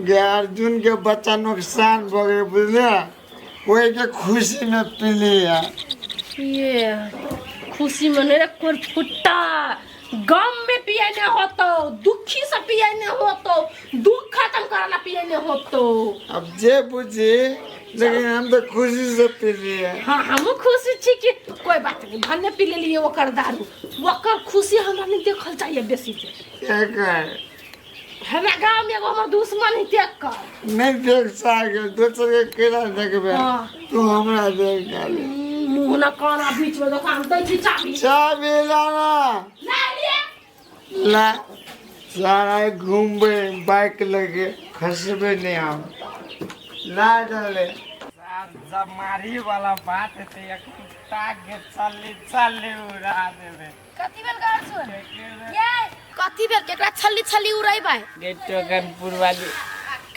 गे अर्जुन के बच्चा नुकसान भऽ गेलै बुझलियै ओहि के खुशी में पी लिया ये खुशी में रे कोर फुट्टा गम में पिए ने होतो दुखी से पिए ने होतो दुख खत्म करना पिए ने होतो अब जे बुझी लेकिन हम तो खुशी से पी लिए हाँ हमहूँ खुशी छी कि कोई बात नहीं भन्ने पी लेलिए ओकर दारू ओकर खुशी हमरा नहीं देखल चाहिए बेसी से क्या कर हमरा गाँव में एगो हमर दुश्मन है देख कर नहीं देख सके दोसर के केना देखबे हाँ। तू हमरा देख खाली मुँह न काना बीच में दोकान दै छी चाबी चाबी लाना ला लिए ला सारा घूमबे बाइक लेके खसबे नहीं हम ला डाले जब मारी वाला बात हेतै एखन ताक के चल्ली चल्ली उड़ा देबै कथी भेल गौर सुन ये कथी भेल केकरा छल्ली छल्ली उड़ैबै गे टोकनपुर वाली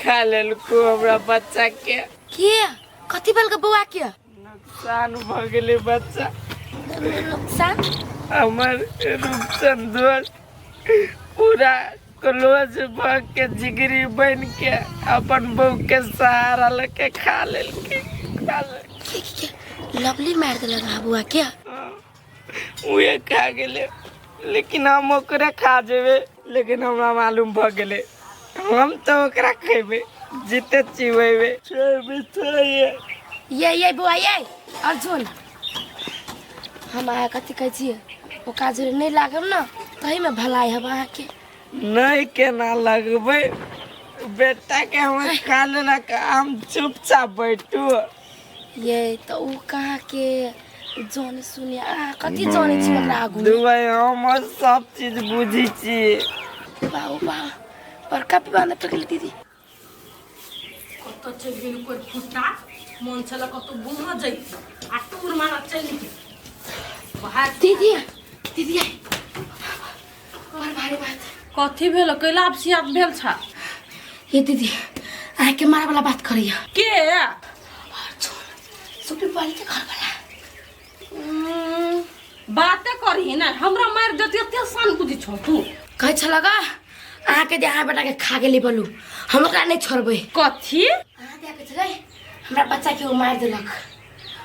खा लेलको हमरा बच्चा के के कथी भेल के बौआ के नुकसान भऽ गेलै बच्चा नुकसान हमर रूपचंद दोस्त पूरा क्लोज भऽ के जिगरी बनि के अपन बहू के सहारा लऽ के खा लेलकै खा लेलकै के के के लवली मार देलक अहाँ बौआ के उहे खा गेलै लेकिन हम ओकरे खा जेबै लेकिन हमरा मालूम भऽ गेलै हम तऽ ओकरा खेबै जिते चिबेबै छोड़बै छोड़िए ये बौआ ये अर्जुन हम अहाँ कथी कहै छियै ओ काज नहि लागब ने तहीमे भलाई हब अहाँके नहि केना लगबै बेटाके हमर खा लेलक हम चुपचाप बैठू ये तऽ ओ कहाँ के जाने सुने अहाँ कथी जाने छी ओकरा आगू दुबई हम सब चीज बुझै छी बाबू बा बड़का पिबा ने पकड़ दीदी कतऽ चलि गेल कोइ फुटा मन छल कतौ घूमऽ जैती आ टूर मारऽ चलि गेल बाहर दीदी दीदी बड़ भारी बात कथी भेल कैला सियात भेल छ ये दीदी अहाँके मारे वाला बात करैया के सुपी वाली के घर वाला बाते करही ना हमरा मारि देती एते सान बुझी छौ तू कहै छल गा अहाँके जे अहाँ बेटाके खा गेली बोलू हम ओकरा नहि छोड़बै कथी अहाँ दिया कहै छलै हमरा बच्चाके ओ मारि देलक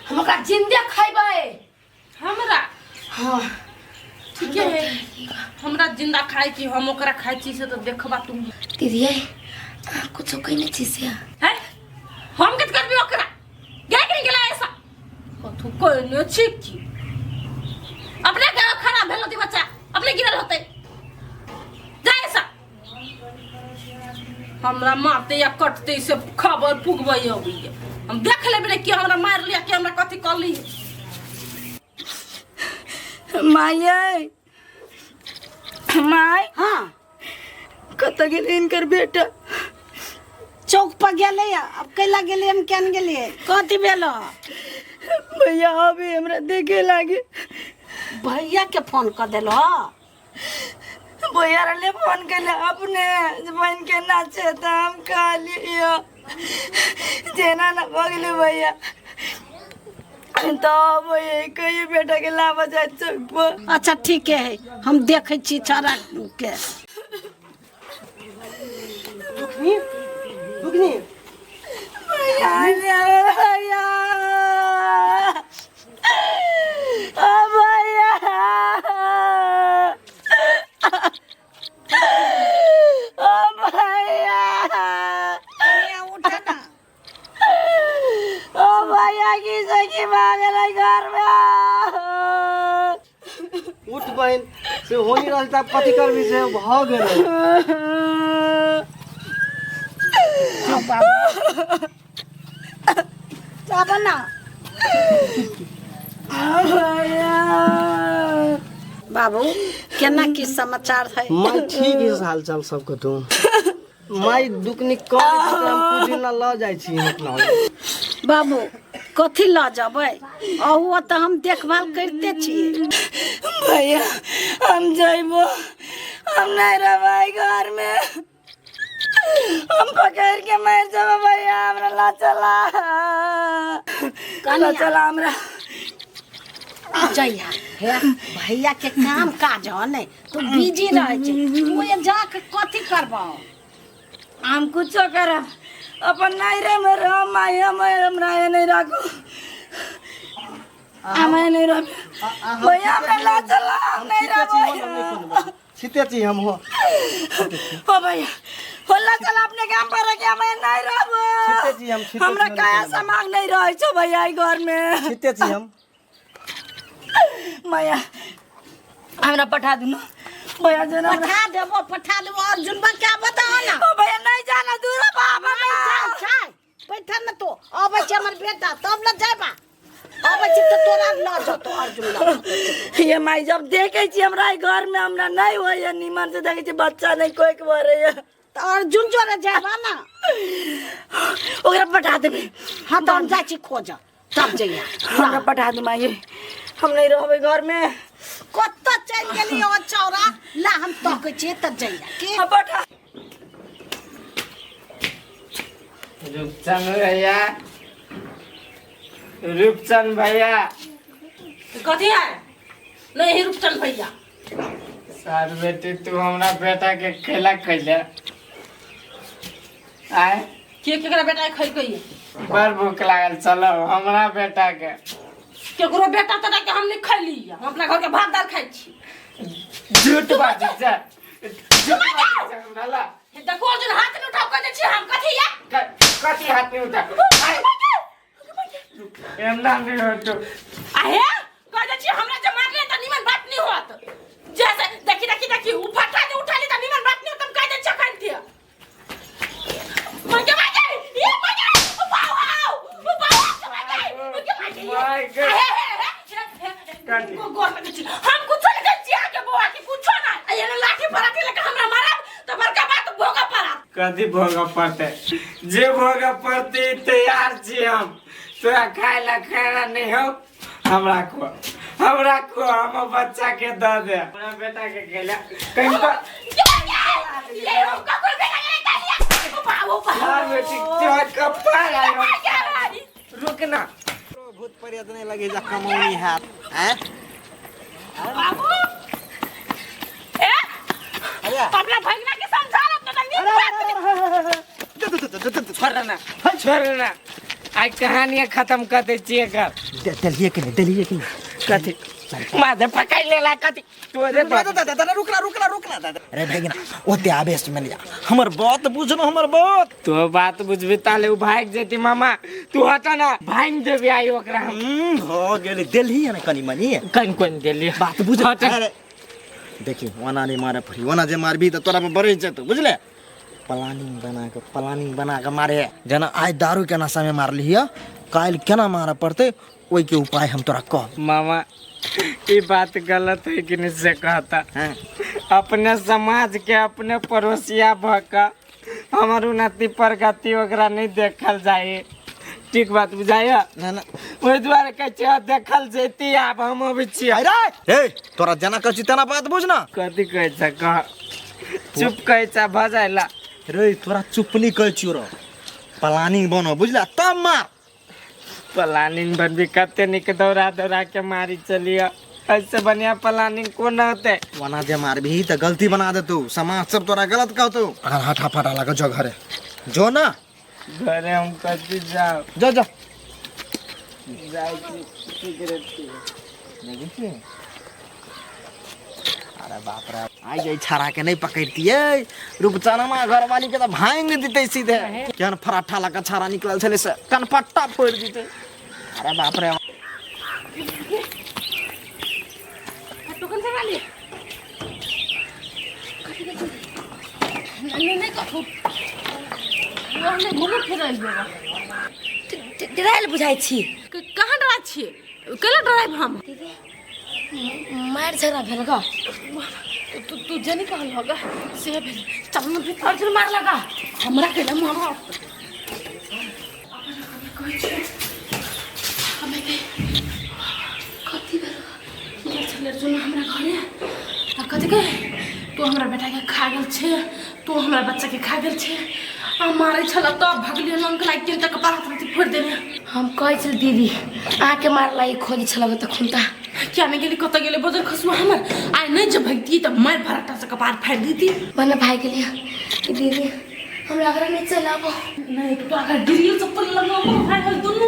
हम ओकरा जिन्दे खैबै हमरा हाँ ठीके है हमरा जिंदा खाइ छी हम ओकरा खाइ छी से तऽ देखबा तू दीदी अहाँ कुछो कहने छी से है हम कत करबी ओकरा गए कि नहीं गेला ऐसा कथू कहने छी की अपने के खराब भेल होती बच्चा अपने गिरल होते जा ऐसा हमरा मारते या कटते से खबर पुगबै अबैया हम देख लेबै ने कि हमरा मारि लिया कि हमरा कथी कर ली माय माय हाँ कतऽ गेलै हिनकर बेटा चौक पर गेलै अब कैला गेलियै हम केन गेलियै कथी भेल भैया अभी हमरा देखे लागे भैया के फोन कर देलो भैया रहले फोन कैले अपने जे बहिन के नाचे तऽ हम कहलियै जेना ना भऽ गेलै भैया तऽ भैया कहियो बेटा के लाबऽ जाइ चौक पर अच्छा ठीके है हम देखै छी छौड़ा के रुकनी रुकनी भैया भैया आ भैया आ भैया उठे ना ओ भैया की सखी मांगल घर में उठ बहन से हो नहीं रहल त कथी करबी से भ गेलै। आब ना बाबू, केना की समाचार है? माई ठीक है, हाल चाल सब कतौ। माई दुखनी कम हम कुछ दिन ला ल जाइ छी हम अपना। बाबू, कथी लऽ जेबै? अहू तऽ हम देखभाल करिते छियै। भैया, हम जइबो, हम नहीं रहबै घर में, हम पकड़ के मार जब। भैया, हमरा ला चला, ला चला हमरा। जइहा हे, भैया के काम काज ह ने, तू बिजी रहै छै, तू ये जाके कथी करबौ? हम कुछो करब, अपन नैरे में रह माई, हम हमरा ये नहीं राखू, हम ये नहीं रह। भैया, हमरा ला चला, हम नहीं रहबै। छिते छी हम हो। ओ भैया, हो ला चला अपने काम पर रखे, हम ये नहीं रहबो। छिते छी हम, छिते। हमरा काया सामान नहीं रहे छो भैया ई घर में। छिते छी हम। माया, हमरा पठा दू ना भैया जना। पठा देबो, पठा देबो। अर्जुन बा क्या बताओ ना। ओ भैया, नहीं जाना दूर बाबा। नहीं जाय छै, बैठा न तो। अबै छै हमर बेटा तब न जायबा। अबै छै तऽ तोरा लऽ जतो अर्जुन, लऽ जतो। ये माई, जब देखे छी हमरा ई घर में हमरा नहीं होइए निमन से, देखे छी बच्चा नहीं कोई के भरे। तऽ अर्जुन जोरे जायबा ना? ओकरा पठा देबे। हाँ, तऽ हम जाइ छी खोजऽ, तब जइया। हमरा पठा दे माई, हम नहीं रहबे घर में। कतऽ चलि गेली ओ चौरा? ला, हम तकै छियै, तऽ जइया के। हाँ, पठा। रूपचंद भैया, रूपचंद भैया। कथी है? नहीं रूपचंद भैया। सार बेटी, तू हमरा बेटा के खेला खैले आय? के केकरा बेटा के खैलकै? बड़ भूख लागल, चलो हमरा बेटा के। केकरो बेटा तेटा के हम नहीं खैली, हम अपना घर के भात दाल खाइ छी। झूठ बाजै छै, झूठ बाजै छै हमरा ला। हे देखो अर्जुन, हाथ नहीं उठाव, कह दै छी हम। कथी या? कथी हाथ नहीं उठा? आय, एना नहीं होतो। आहे, कह दै छी हमरा जे मारले त निमन बात नहीं होत। जैसे देखी देखी देखी, उ फटा जे उठा ली त निमन बात नहीं होत, हम कह दै छी अखन के। मगे मगे ये मगे, उपाओ आओ, उपाओ मगे मगे मगे। My God. आहे, हे, हे, हे, हे। कथी? गोर लगे छी, हम कुछो नहीं छी आके बौआ के कुछो ना। ये लाठी पराठी लेके हमरा मारब त बड़का बात भोग पड़त। कथी भोग पड़तै? जे भोग पड़तै तैयार छी हम। तोरा खाय ला खाना नहीं हो, हमरा को, हमरा को, हम बच्चा के दऽ दे। हमरा बेटा के खेला कहीं पर। ये हम ककरो बेटा के नहीं कहलियै। बाबू। यार बेटी, तोरा कपार आयो। रुक ना। भूत प्रेत नहीं लगे जा, कमौनी हैत हैं? बाबू ए। अरे। अपना भगना के समझा लो तो नहीं बात। छोड़ ना, छोड़ ना, आइ कहानी खत्म कर दै छियै एकर। देलिए कि नहीं, देलिए कि नहीं? कथी माधे पकड़ लेला? कथी तोरे? दादा, रुकना रुकना रुकना दादा। अरे भैगना, ओते आवेश में लिया, हमर बात बुझनो, हमर बात। तो बात बुझबी ताले उ भाग जेती। मामा, तू हटा ना, भांग देबी आई ओकरा हम। हो गेलै, देलही है ना कनी मनी? कन कोन देली? बात बुझ। हट। अरे देखी, ओना नहीं मारे पड़ी, ओना जे मारबी तऽ तोरा पर बढ़ि जेतौ, बुझले? प्लानिंग बना के, प्लानिंग बना के मारे। जेना आइ दारू के नशा में मारली है, काल्हि केना मारऽ पड़तै, ओहिके उपाय हम तोरा कहब। मामा, ई बात गलत है कि नहीं से कहता? हाँ। अपने समाज के अपने पड़ोसिया भऽ कऽ हमर उन्नति प्रगति ओकरा नहीं देखल जाए, ठीक बात बुझाइए? ना ना। ओहि दुआरे कहै छियै, देखल जैती। आब हम अबै छियै। अरे हे, तोरा जेना कहै छी तेना बात बुझ ना। कथी कहै छ? कह, चुप कहै छ भऽ जाइला। रे, तोरा चुप नहीं कहै छियो रो, प्लानिंग बनो, बुझला? तब मार। प्लानिंग बनबी, कते निक दौड़ा दौड़ा के मारी चलिए, ऐसे बढ़िया प्लानिंग कोन होते? ओना जे मारबी तऽ गलती बना देतौ, समाज सब तोरा गलत कहतौ। अगर हठा फटा लगा, जो घरे जो ना। घरे हम कथी जाओ? जो जो। जाइ छी, सिगरेट पीबै। देखै छियै? अरे बाप रे, आइ जे छाड़ा के नहीं पकड़तियै, रूपचनमा घरवाली के तऽ भांग दितै सीधे। केहन फराठा लगा छाड़ा निकलल छलै से कनपट्टा फोड़ि दितै। अरे बाप रे। टोकन से वाली। एलियै डरायल बुझाइ छी। कहाँ डराइ छियै? केला डराइब हम? दीदी मारि झगड़ा भेल गा। तू तू जनी कहल होगा से भेल। चल न भीतर चल मार लगा हमरा के ना मार। कहै छियै हमे के कथी भेल गेल छलै सुन हमरा घरे आ कथी के तू हमरा बेटा के खा गेल छे, तू हमरा बच्चा के खा गेल छे आ मारै छल तब भगलियै लंक लागि गेल तऽ कपार हाथ फोड़ि देने। हम कहै छल दीदी अहाँके मारला ई खोजी छल तखन तऽ क्या नहीं गेली कतऽ गेलै बजर खसुआ हमर आइ नहि जे भगतियै तऽ मारि भराटा से कपार फाड़ि दैती। भने भागि गेलियै दीदी हमरा घर नहि चलि आबो। नहीं तो अगर गिरियो चप्पल लगो भाई भाई दुनू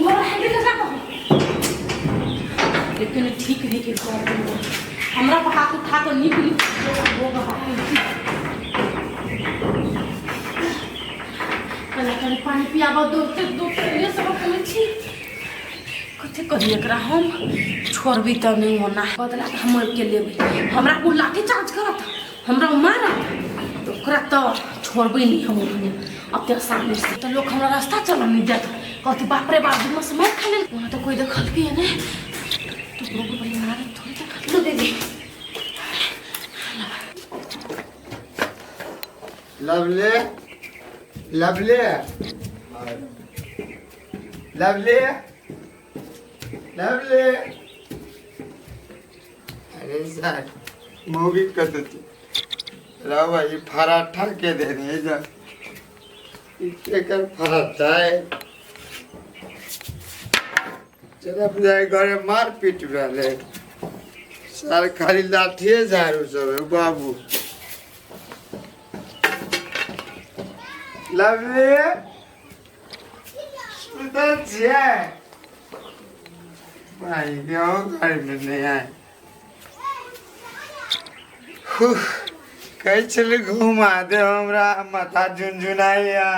घर है के जा कहो। लेकिन ठीक है कि कर हमरा पर हाथ उठा के निक निक होगा। पहले कनी पानी पियाबो दौड़ते दौड़ते ये सब कमे छी कथी करी एकरा हम छोड़बी तऽ नहीं होना बदला तऽ हम के लेबै। हमरा को लाठी चार्ज करत हमरा मारत ओकरा तऽ छोड़बै नहीं हम ओहने अते आसानी से। तो लोग हमरा रास्ता चलऽ नहीं देत कहती बाप रे बाप दिमाग से मार खा लेल। वहाँ तो कोई देखलकै है नहीं तो लोग बड़ी मारे थोड़ी देखल। दीदी लवली लवली लवली लवली। अरे सर मूवी कर देती रवा ये पराठा के देने जा एकर पराठा है चला जाए घरे मार पीट भेले सर खाली लाठिए झाड़ू सब बाबू। लवली सुतल छियै भाई घर में नहीं आए। कहै छलै घुमा दे हमरा माथा झुनझुनाइया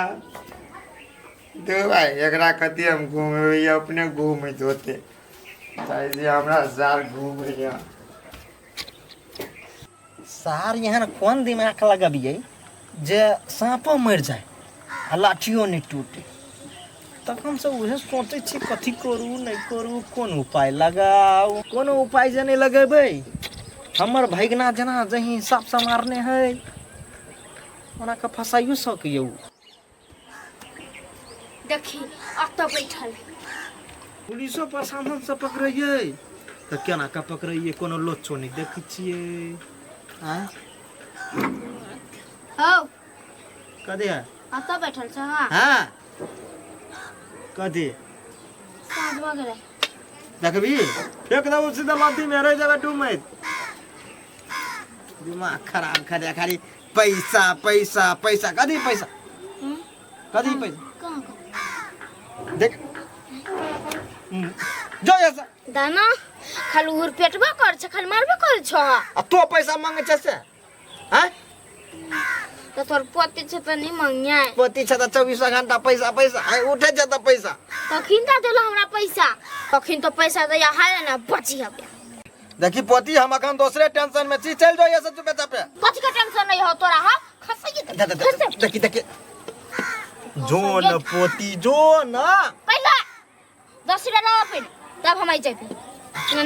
दे भाई एकरा कथी हम घुमेबै अपने घुमैत होते चाहे जे हमरा सार घुमैया। सार एहन कोन दिमाग लगबियै जे साँपो मरि जाए आ लाठियो नहि टूटे। तखन से उहे सोचै छी कथी करू नहि करू कोन उपाय लगाउ। कोनो उपाय जे नहि लगेबै हमर भैगना जेना जही हिसाबसँ मारने है ओना के फसाइयो सकैया। देखी अतऽ बैठल पुलिसो प्रशासन से पकड़ैयै तऽ केना के पकड़ैयै कोनो लोचो नहि देखै छियै। आँय हौ कथी है अतऽ बैठल छ? हाँ कथी साँझ भऽ गेलै देखबी फेंक देबौ सीधा नदी में रहि जेबै डूबैत। दिमाग खराब करे खाली पैसा पैसा पैसा कथी पैसा कथी पैसा कहाँ देख जो ऐसा दाना खाली उर पेटबा कर छ खाली मारबे कर छ आ तो पैसा मांगे छ से हैं तो तोर पति छ त नहीं मांगिया पति छ त 24 घंटा पैसा पैसा आइ उठे छ त पैसा कखिन त देलो हमरा पैसा कखिन तो पैसा दैया हाय ना बची हबे। देखी पोती हम अखन दोसरे टेंशन में छी चल जो ये सब चुपे चापे। कथी के टेंशन नहीं हो तोरा? हां खसै देखी देखी जो न पोती जो न पहला 10 रुपया लाओ फिर तब हम आई जाबी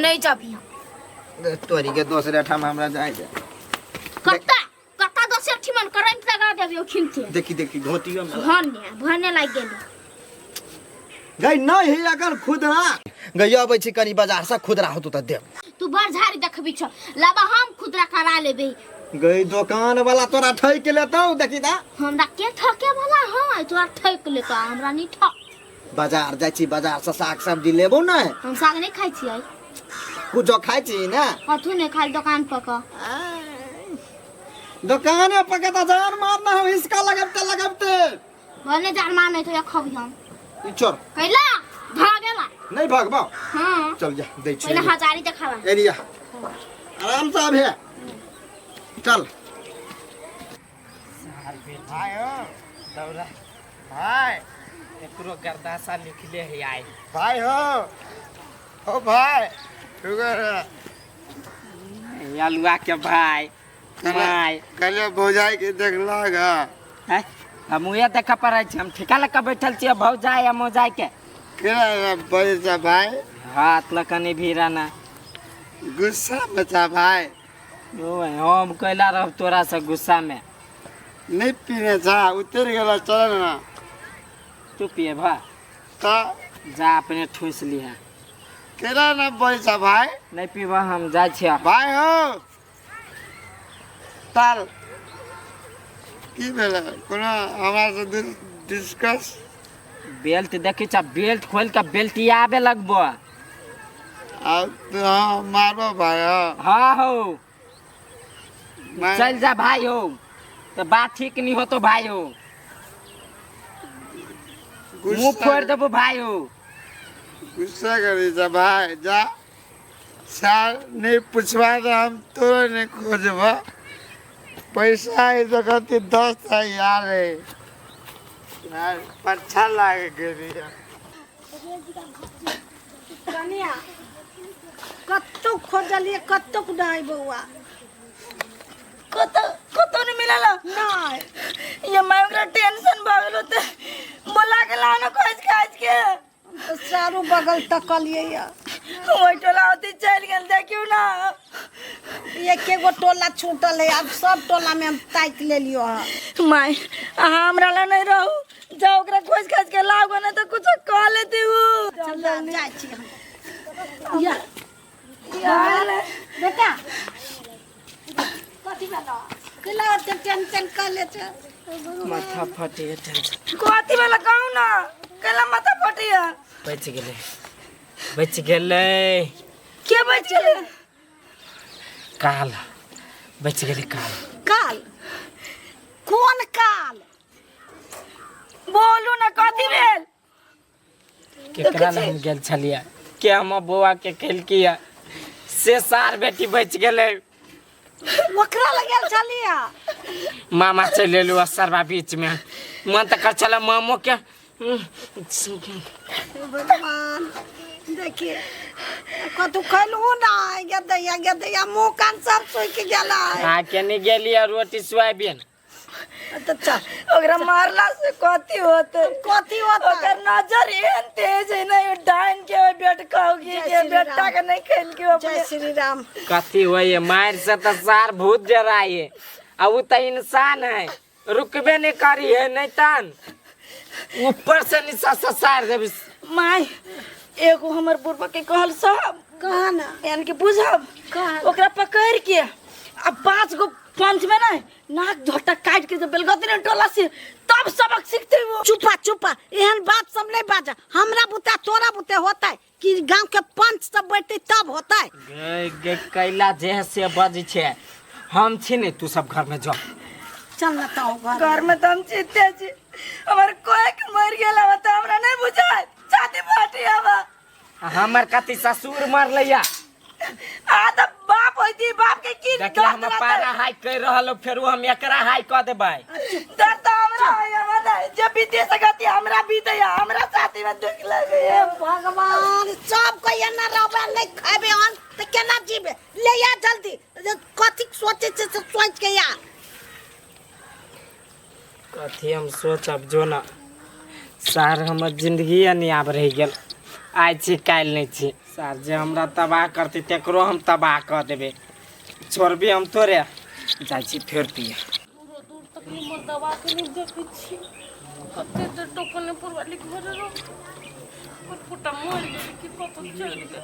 नहीं जाबी हम तोरी के दोसरे ठाम हमरा जाय दे। कत्ता कत्ता दोसर ठिमन करंट लगा देबियो खिनते। देखी देखी घोटियो में भने भने लागि गेल गई नहीं है अगर खुदरा गई अबै छी कनी बाजार से खुदरा होतौ त देब। तू बड़ झाड़ी देखबी छ लाबा हम खुदरा करा लेबे। गई दुकान वाला तोरा ठैक लेतौ देखी ता हमरा के ठके वाला हां तोरा ठैक लेतौ हमरा नहीं ठक। बाजार जाइ छी बाजार से साग सब्जी लेबौ ने। हम साग नहीं खाइ छियै। कुछो खाइ छी ने? कथू नहीं खाइ दुकान पर क दुकान पर के त जान मारना हम हिसका लगबते लगबते भने जान मारने तो खबी हम ई छोड़ कैला भागेला नहीं भागबौ। हां चल जा दै छी पहिले हजारी देखावा एरिया आराम से आबे चल। सार बेटा दौड़ा भाई एकरो गर्दासा निकले है आए भाई हो ओ भाई शुगर अलुआ के भाई माय कल भौजाई के देखला गा हैं? हम उहे देखे पड़ै छी, हम ठिका लऽ कऽ बैठल छियै भौजाइ आ मौजाइ के। केना बजै छ भाइ? हाथ लऽ कनि भीड़ा ना। गुस्सा में छ भाइ? ओ हम कैला रहब तोरा से गुस्सा में? नहीं पीने छ, उतर गेल, चल ना। तू पिएबह? तऽ जा अपने ठूस लिहे। केना ना बजै छ भाइ? नहीं पीबह, हम जाइ छियै। भाइ हो ताल की भेलै? कोनो हमरा से डिस्कस? बेल्ट देखै छ, बेल्ट खोलि कऽ बेल्टियाबे लगबो। आब तू हाँ मारबो भाइ? हाँ हाँ हो, चल जा भाई हो, तो बात ठीक नहीं हो तो भाई हो मुंह फोड़ देबो भाई हो। गुस्सा करी छ भाइ? जा साल नहीं पूछवा तो हम तोरो नहीं खोजब। पैसा है तो कति 10,000 है यार, अच्छा लागे गेली। कनिया कतौ खोजलिए कतौ नहीं बौआ, कतौ कतौ नहीं मिलल? नहीं। ये माय ओकरा टेंशन भऽ गेल होतै, बोला के लाओ ना खोज खाज के। चारू बगल तकलिए या ओहि टोला होती चलि गेल, देखियौ ना। एके गो टोला छूटल है, अब सब टोला में हम ताकि लेलियो हँ। माय अहाँ हमरा लग नहीं रहू, जाओ ओकरा खोज खाज के लाओ गो, नहीं तो कुछो कह लेती उ। चल जाइ छी हम। या बेटा कथी भेलो? केला ओते टेंशन कर ले छै? माथा फटे टेंशन। कथी भेलो कहू ना, केला माथा फटिया? बच गेलै, बच गेलै। के बच गेलै? काल बच गेलै, काल। काल? कोन काल? बोलू ना कथी भेल? केकरा लग हम गेल छलियै के हमर बौआ के खेलकी से सार बेटी बच गेलै। ओकरा लग गेल छलियै? मामा चलि एलू सरबा बीच में, मन तऽ कर छलै मामो के। भगवान देखिए कतू खैलू ना, गदैया गदैया मुँह कान सब सूखि गेलै। आ केने गेलियै रोटी सोयाबीन। तऽ चल ओकरा मारला से कथी होतै? कथी होतै? ओकर नजर एहन तेज है ना, डाइन के ओहि बेट कहू के बेटा के नहीं खेलकी। जय श्री राम। कथी होइए मारि से तऽ सार भूत जराइए, आ उ तऽ इंसान है, रुकबे नहीं करी है, नहीं तन ऊपर से नीचा से सार देबी। माय एगो हमर बुढ़बा के कहल सब कहा ना यानी कि बुझब, ओकरा पकड़ के आ 5 गो पंच में ना नाक झोटा काट के जब बेलगती ने टोला से तब सबक सीखते वो। चुपा चुपा, एहन बात सब नहीं बाजा। हमरा बुते तोरा बुते होता है कि गांव के पंच सब बैठते तब होता है। गे गे कैला जे से बज छे, हम छी ने, तू सब घर में जो। चल ना तो घर में तो हम जीते छी, हमर कोई के मर गेल त हमरा नहीं बुझाय, छाती फाटी आवा। हमर कति ससुर मरलैया। आ त बाप होती, बाप के की देखला हम पारा हाई कर रहल, फेर हम एकरा हाई क देबै। डर त हमरा होय, हमरा जे बीते सकती हमरा बीते, हमरा छाती में दुख लगे। भगवान सब को एना रहबे नहीं खाबे अन त केना जीबे? ले आ जल्दी, कथी सोचे छे से सोच के आ। कथी हम सोचब जो ना सार, हमर जिंदगी नहीं आब रहि गेल। आइ छी काल्हि नहीं छी सार, जे हमरा तबाह करतै तकरो हम तबाह कऽ देबै, छोड़बी हम तोरे। जाइ छी फेर पिए। दूर तक हमर दवा के नहीं देखै छी, कते देर टोकने पुरवाली घर रहो, ओकर पोटा मरि गेलै कि कतौ चलि गेलै।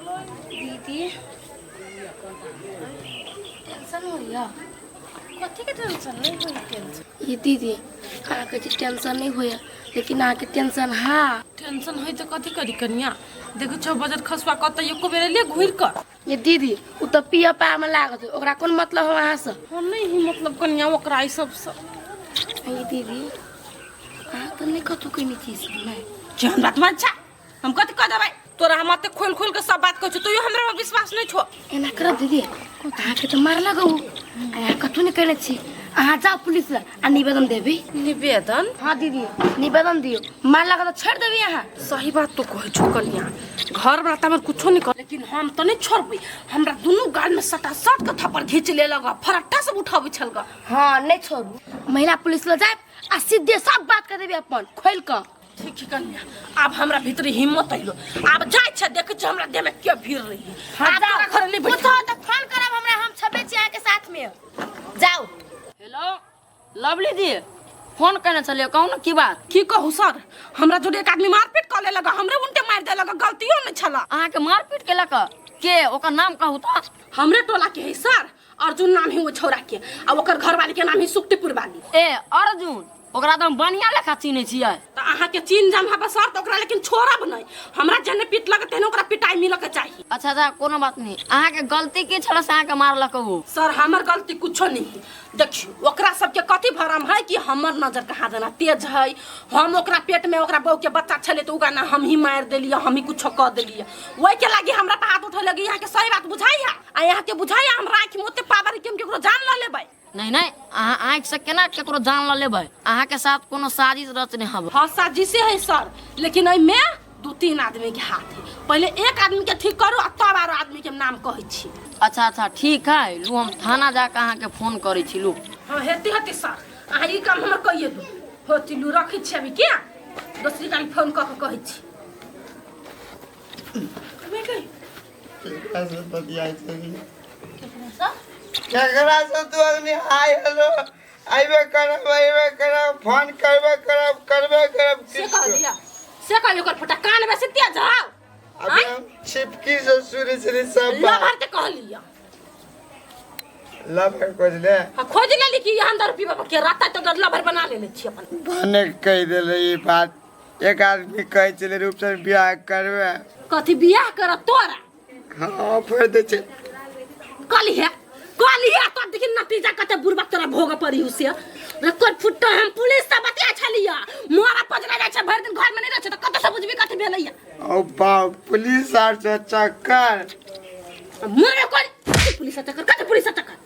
दीदी टेंशन होइया? कथी के टेंशन? नहीं होई टेंशन। ये दीदी अहाँके जे टेंशन नहीं होइया, लेकिन अहाँके टेंशन हाँ। टेंशन होई तऽ कथी करी कनिया? देखै छौ बजर खसुआ कतऽ एको बेर एलियै घुरि कऽ। ये दीदी उ तऽ पिय पाए में लागत, ओकरा कोन मतलब हो अहाँ से? हम नहीं ही मतलब कनिया ओकरा ई सबसँ। ये दीदी अहाँ तऽ नहीं कतौ कहने छी नहीं। केहन बात मान छा, हम कथी कह देबै तोरा? हम एते खोल खोल के सब बात कहै छौ, तैयो हमरा पर विश्वास नहीं छौ। एना करब दीदी, अहाँके तऽ मार लगू, अहाँ कतौ नहीं कहने छी, अहाँ जाओ पुलिस लग आ निवेदन देबी। निवेदन? हाँ दीदी निवेदन दियो, मार लगा तो छोड़ देबी अहाँ। सही बात तो कहै छौ कनिया, घर वाला त हमर कुछो नहीं कर, लेकिन हम तो नहीं छोड़बै। हमरा दुनू गाल में सटा सट के थप्पड़ घींच लेलक, फरट्टा सब उठाबै छल ग। हाँ नहीं छोड़ू, महिला पुलिस लग जाए आ सीधे सब बात कर देबी अपन खोल के। ठीक है कन्या, अब हमरा भीतर हिम्मत अइलो, अब जाय छै देखै छै हमरा देह में के भीड़ रही है। हाँ, आब तोरा घर नहीं बैठ। तो फोन करब हमरा, हम छबे छी अहाँ के साथ में। जाओ। हेलो लवली दी, फोन केने छलियै, कहू ने की बात? की कहू सर, हमरा जोड़े एक आदमी मारपीट कऽ लेलक, हमरे उनटे मारि देलक, गलतियो नहीं छला। अहाँके मारपीट केलक के? ओकर नाम कहू तऽ। हमरे टोला के है सर, अर्जुन नाम है वो छौड़ा के, आ ओकर घरवाली के नाम है सुक्तिपुर वाली। ए अर्जुन, ओकरा तऽ हम बढ़िया लेखा चिन्है छियै। तऽ अहाँके चिन्ह जान हबे सर, तऽ ओकरा लेकिन छोड़ब नहि, हमरा जेने पीट लगत तेने ओकरा पिटाई मिलऽ के चाही। अच्छा अच्छा कोनो बात नहीं, अहाँके गलती की छल से अहाँके मारलक ओ? सर हमर गलती कुछो नहीं है। देखियो ओकरा सबके कथी भरम है कि हमर नजर कहाँ देना तेज है, हम ओकरा पेट में ओकरा बहू के बच्चा छलै तऽ ओकरा ना हम ही मारि देलियै, हम ही कुछो कऽ देलियै, ओहि के लागी हमरा पर हाथ उठे लगी। अहाँके सही बात बुझाइया? आ अहाँके बुझाइया हमरा आँखिमे ओते पावर है कि हम केकरो जान लऽ लेबै? नहीं नहीं, अहाँ आँखि से केना केकरो जान लऽ लेबै? अहाँके साथ कोनो साजिश रचने हब। हाँ साजिशे है सर, लेकिन एहिमे 2-3 आदमी के हाथ है। पहले एक आदमी के ठीक करू आ तब आरो आदमी के नाम कहै छी। अच्छा अच्छा ठीक है, लू हम थाना जाके अहाँके फोन करै छी। लू। हाँ हेती हेती सर, अहाँ ई काम हमर कहिए दू। होती लू रखै छी अभी, क्या दोसरी काल फोन कऽ के कहै छी। केकरा से तू अग्नि हाय हेलो आइबे करब आइबे करब फोन करबे करब करबे करब। से कहलिया, से कहलिया ओकर फटा कान में से तेज जाओ। अबे हम छिपकी से सुरी सुरी सब बात लभर के कहलिया। लभर खोज ले। हां खोज लेली कि यहाँ अंदर पीबा के राता तो लभर बना लेले छी अपन। भने कह देले ई बात, एक आदमी कहै छलै रूप से बियाह करबे। कथी बियाह कर तोरा? हाँ ऑफर दे छे। कहलिया कहलिया तो देखिन नतीजा कते बुरबा तोरा भोग पड़ी उसे। रे कोन फुट्टा हम पुलिस से बतिया छलिया, मोरा पजरा जाय छै भरि दिन घर में नहीं रहै छै त कत से बुझबी कथी भेलैया। ओ बाप पुलिस आर से चक्कर। मोरे कोन पुलिस से चक्कर? कते पुलिस से चक्कर?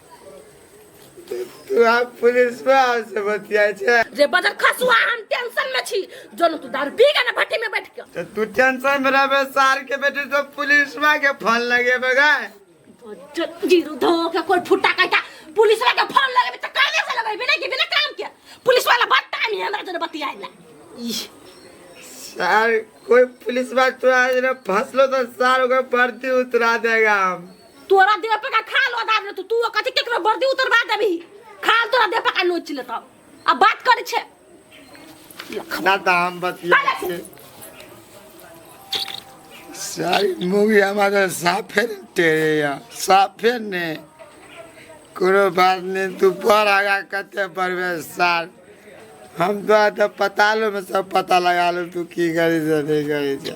तू आप पुलिस में से बतिया छे। रे बजर खसुआ हम टेंशन में छी, जोन तू दारू पी के ना भट्टी में बैठ के। तो तू टेंशन में रहबे सार के बेटी तो पुलिस में के फोन लगेबे गे। जीरो धो के कोई फुटा कहता पुलिस वाला के फोन लगेबे त काहे से लगेबे? नहीं कि बिना काम के पुलिस वाला बड़ टाइम है हमरा जने बतियाइला। सर कोई पुलिस वाला तोरा जने फंसलो तो सर ओकर वर्दी उतरा देगा। हम तोरा देह पे का खाल ओदा दे तू कथि केकरो वर्दी उतरवा देबी? खाल तोरा देह पे का नोच लेता। अब बात करे छे ना त हम बतिया छे। सारी मूवी हमारे साफे टेरे या साफे ने कोनो बात नहीं। तू पर आगा कते पड़बे सार, हम तो पतालो में सब पता लगा लो तू की करी से नहीं करी से।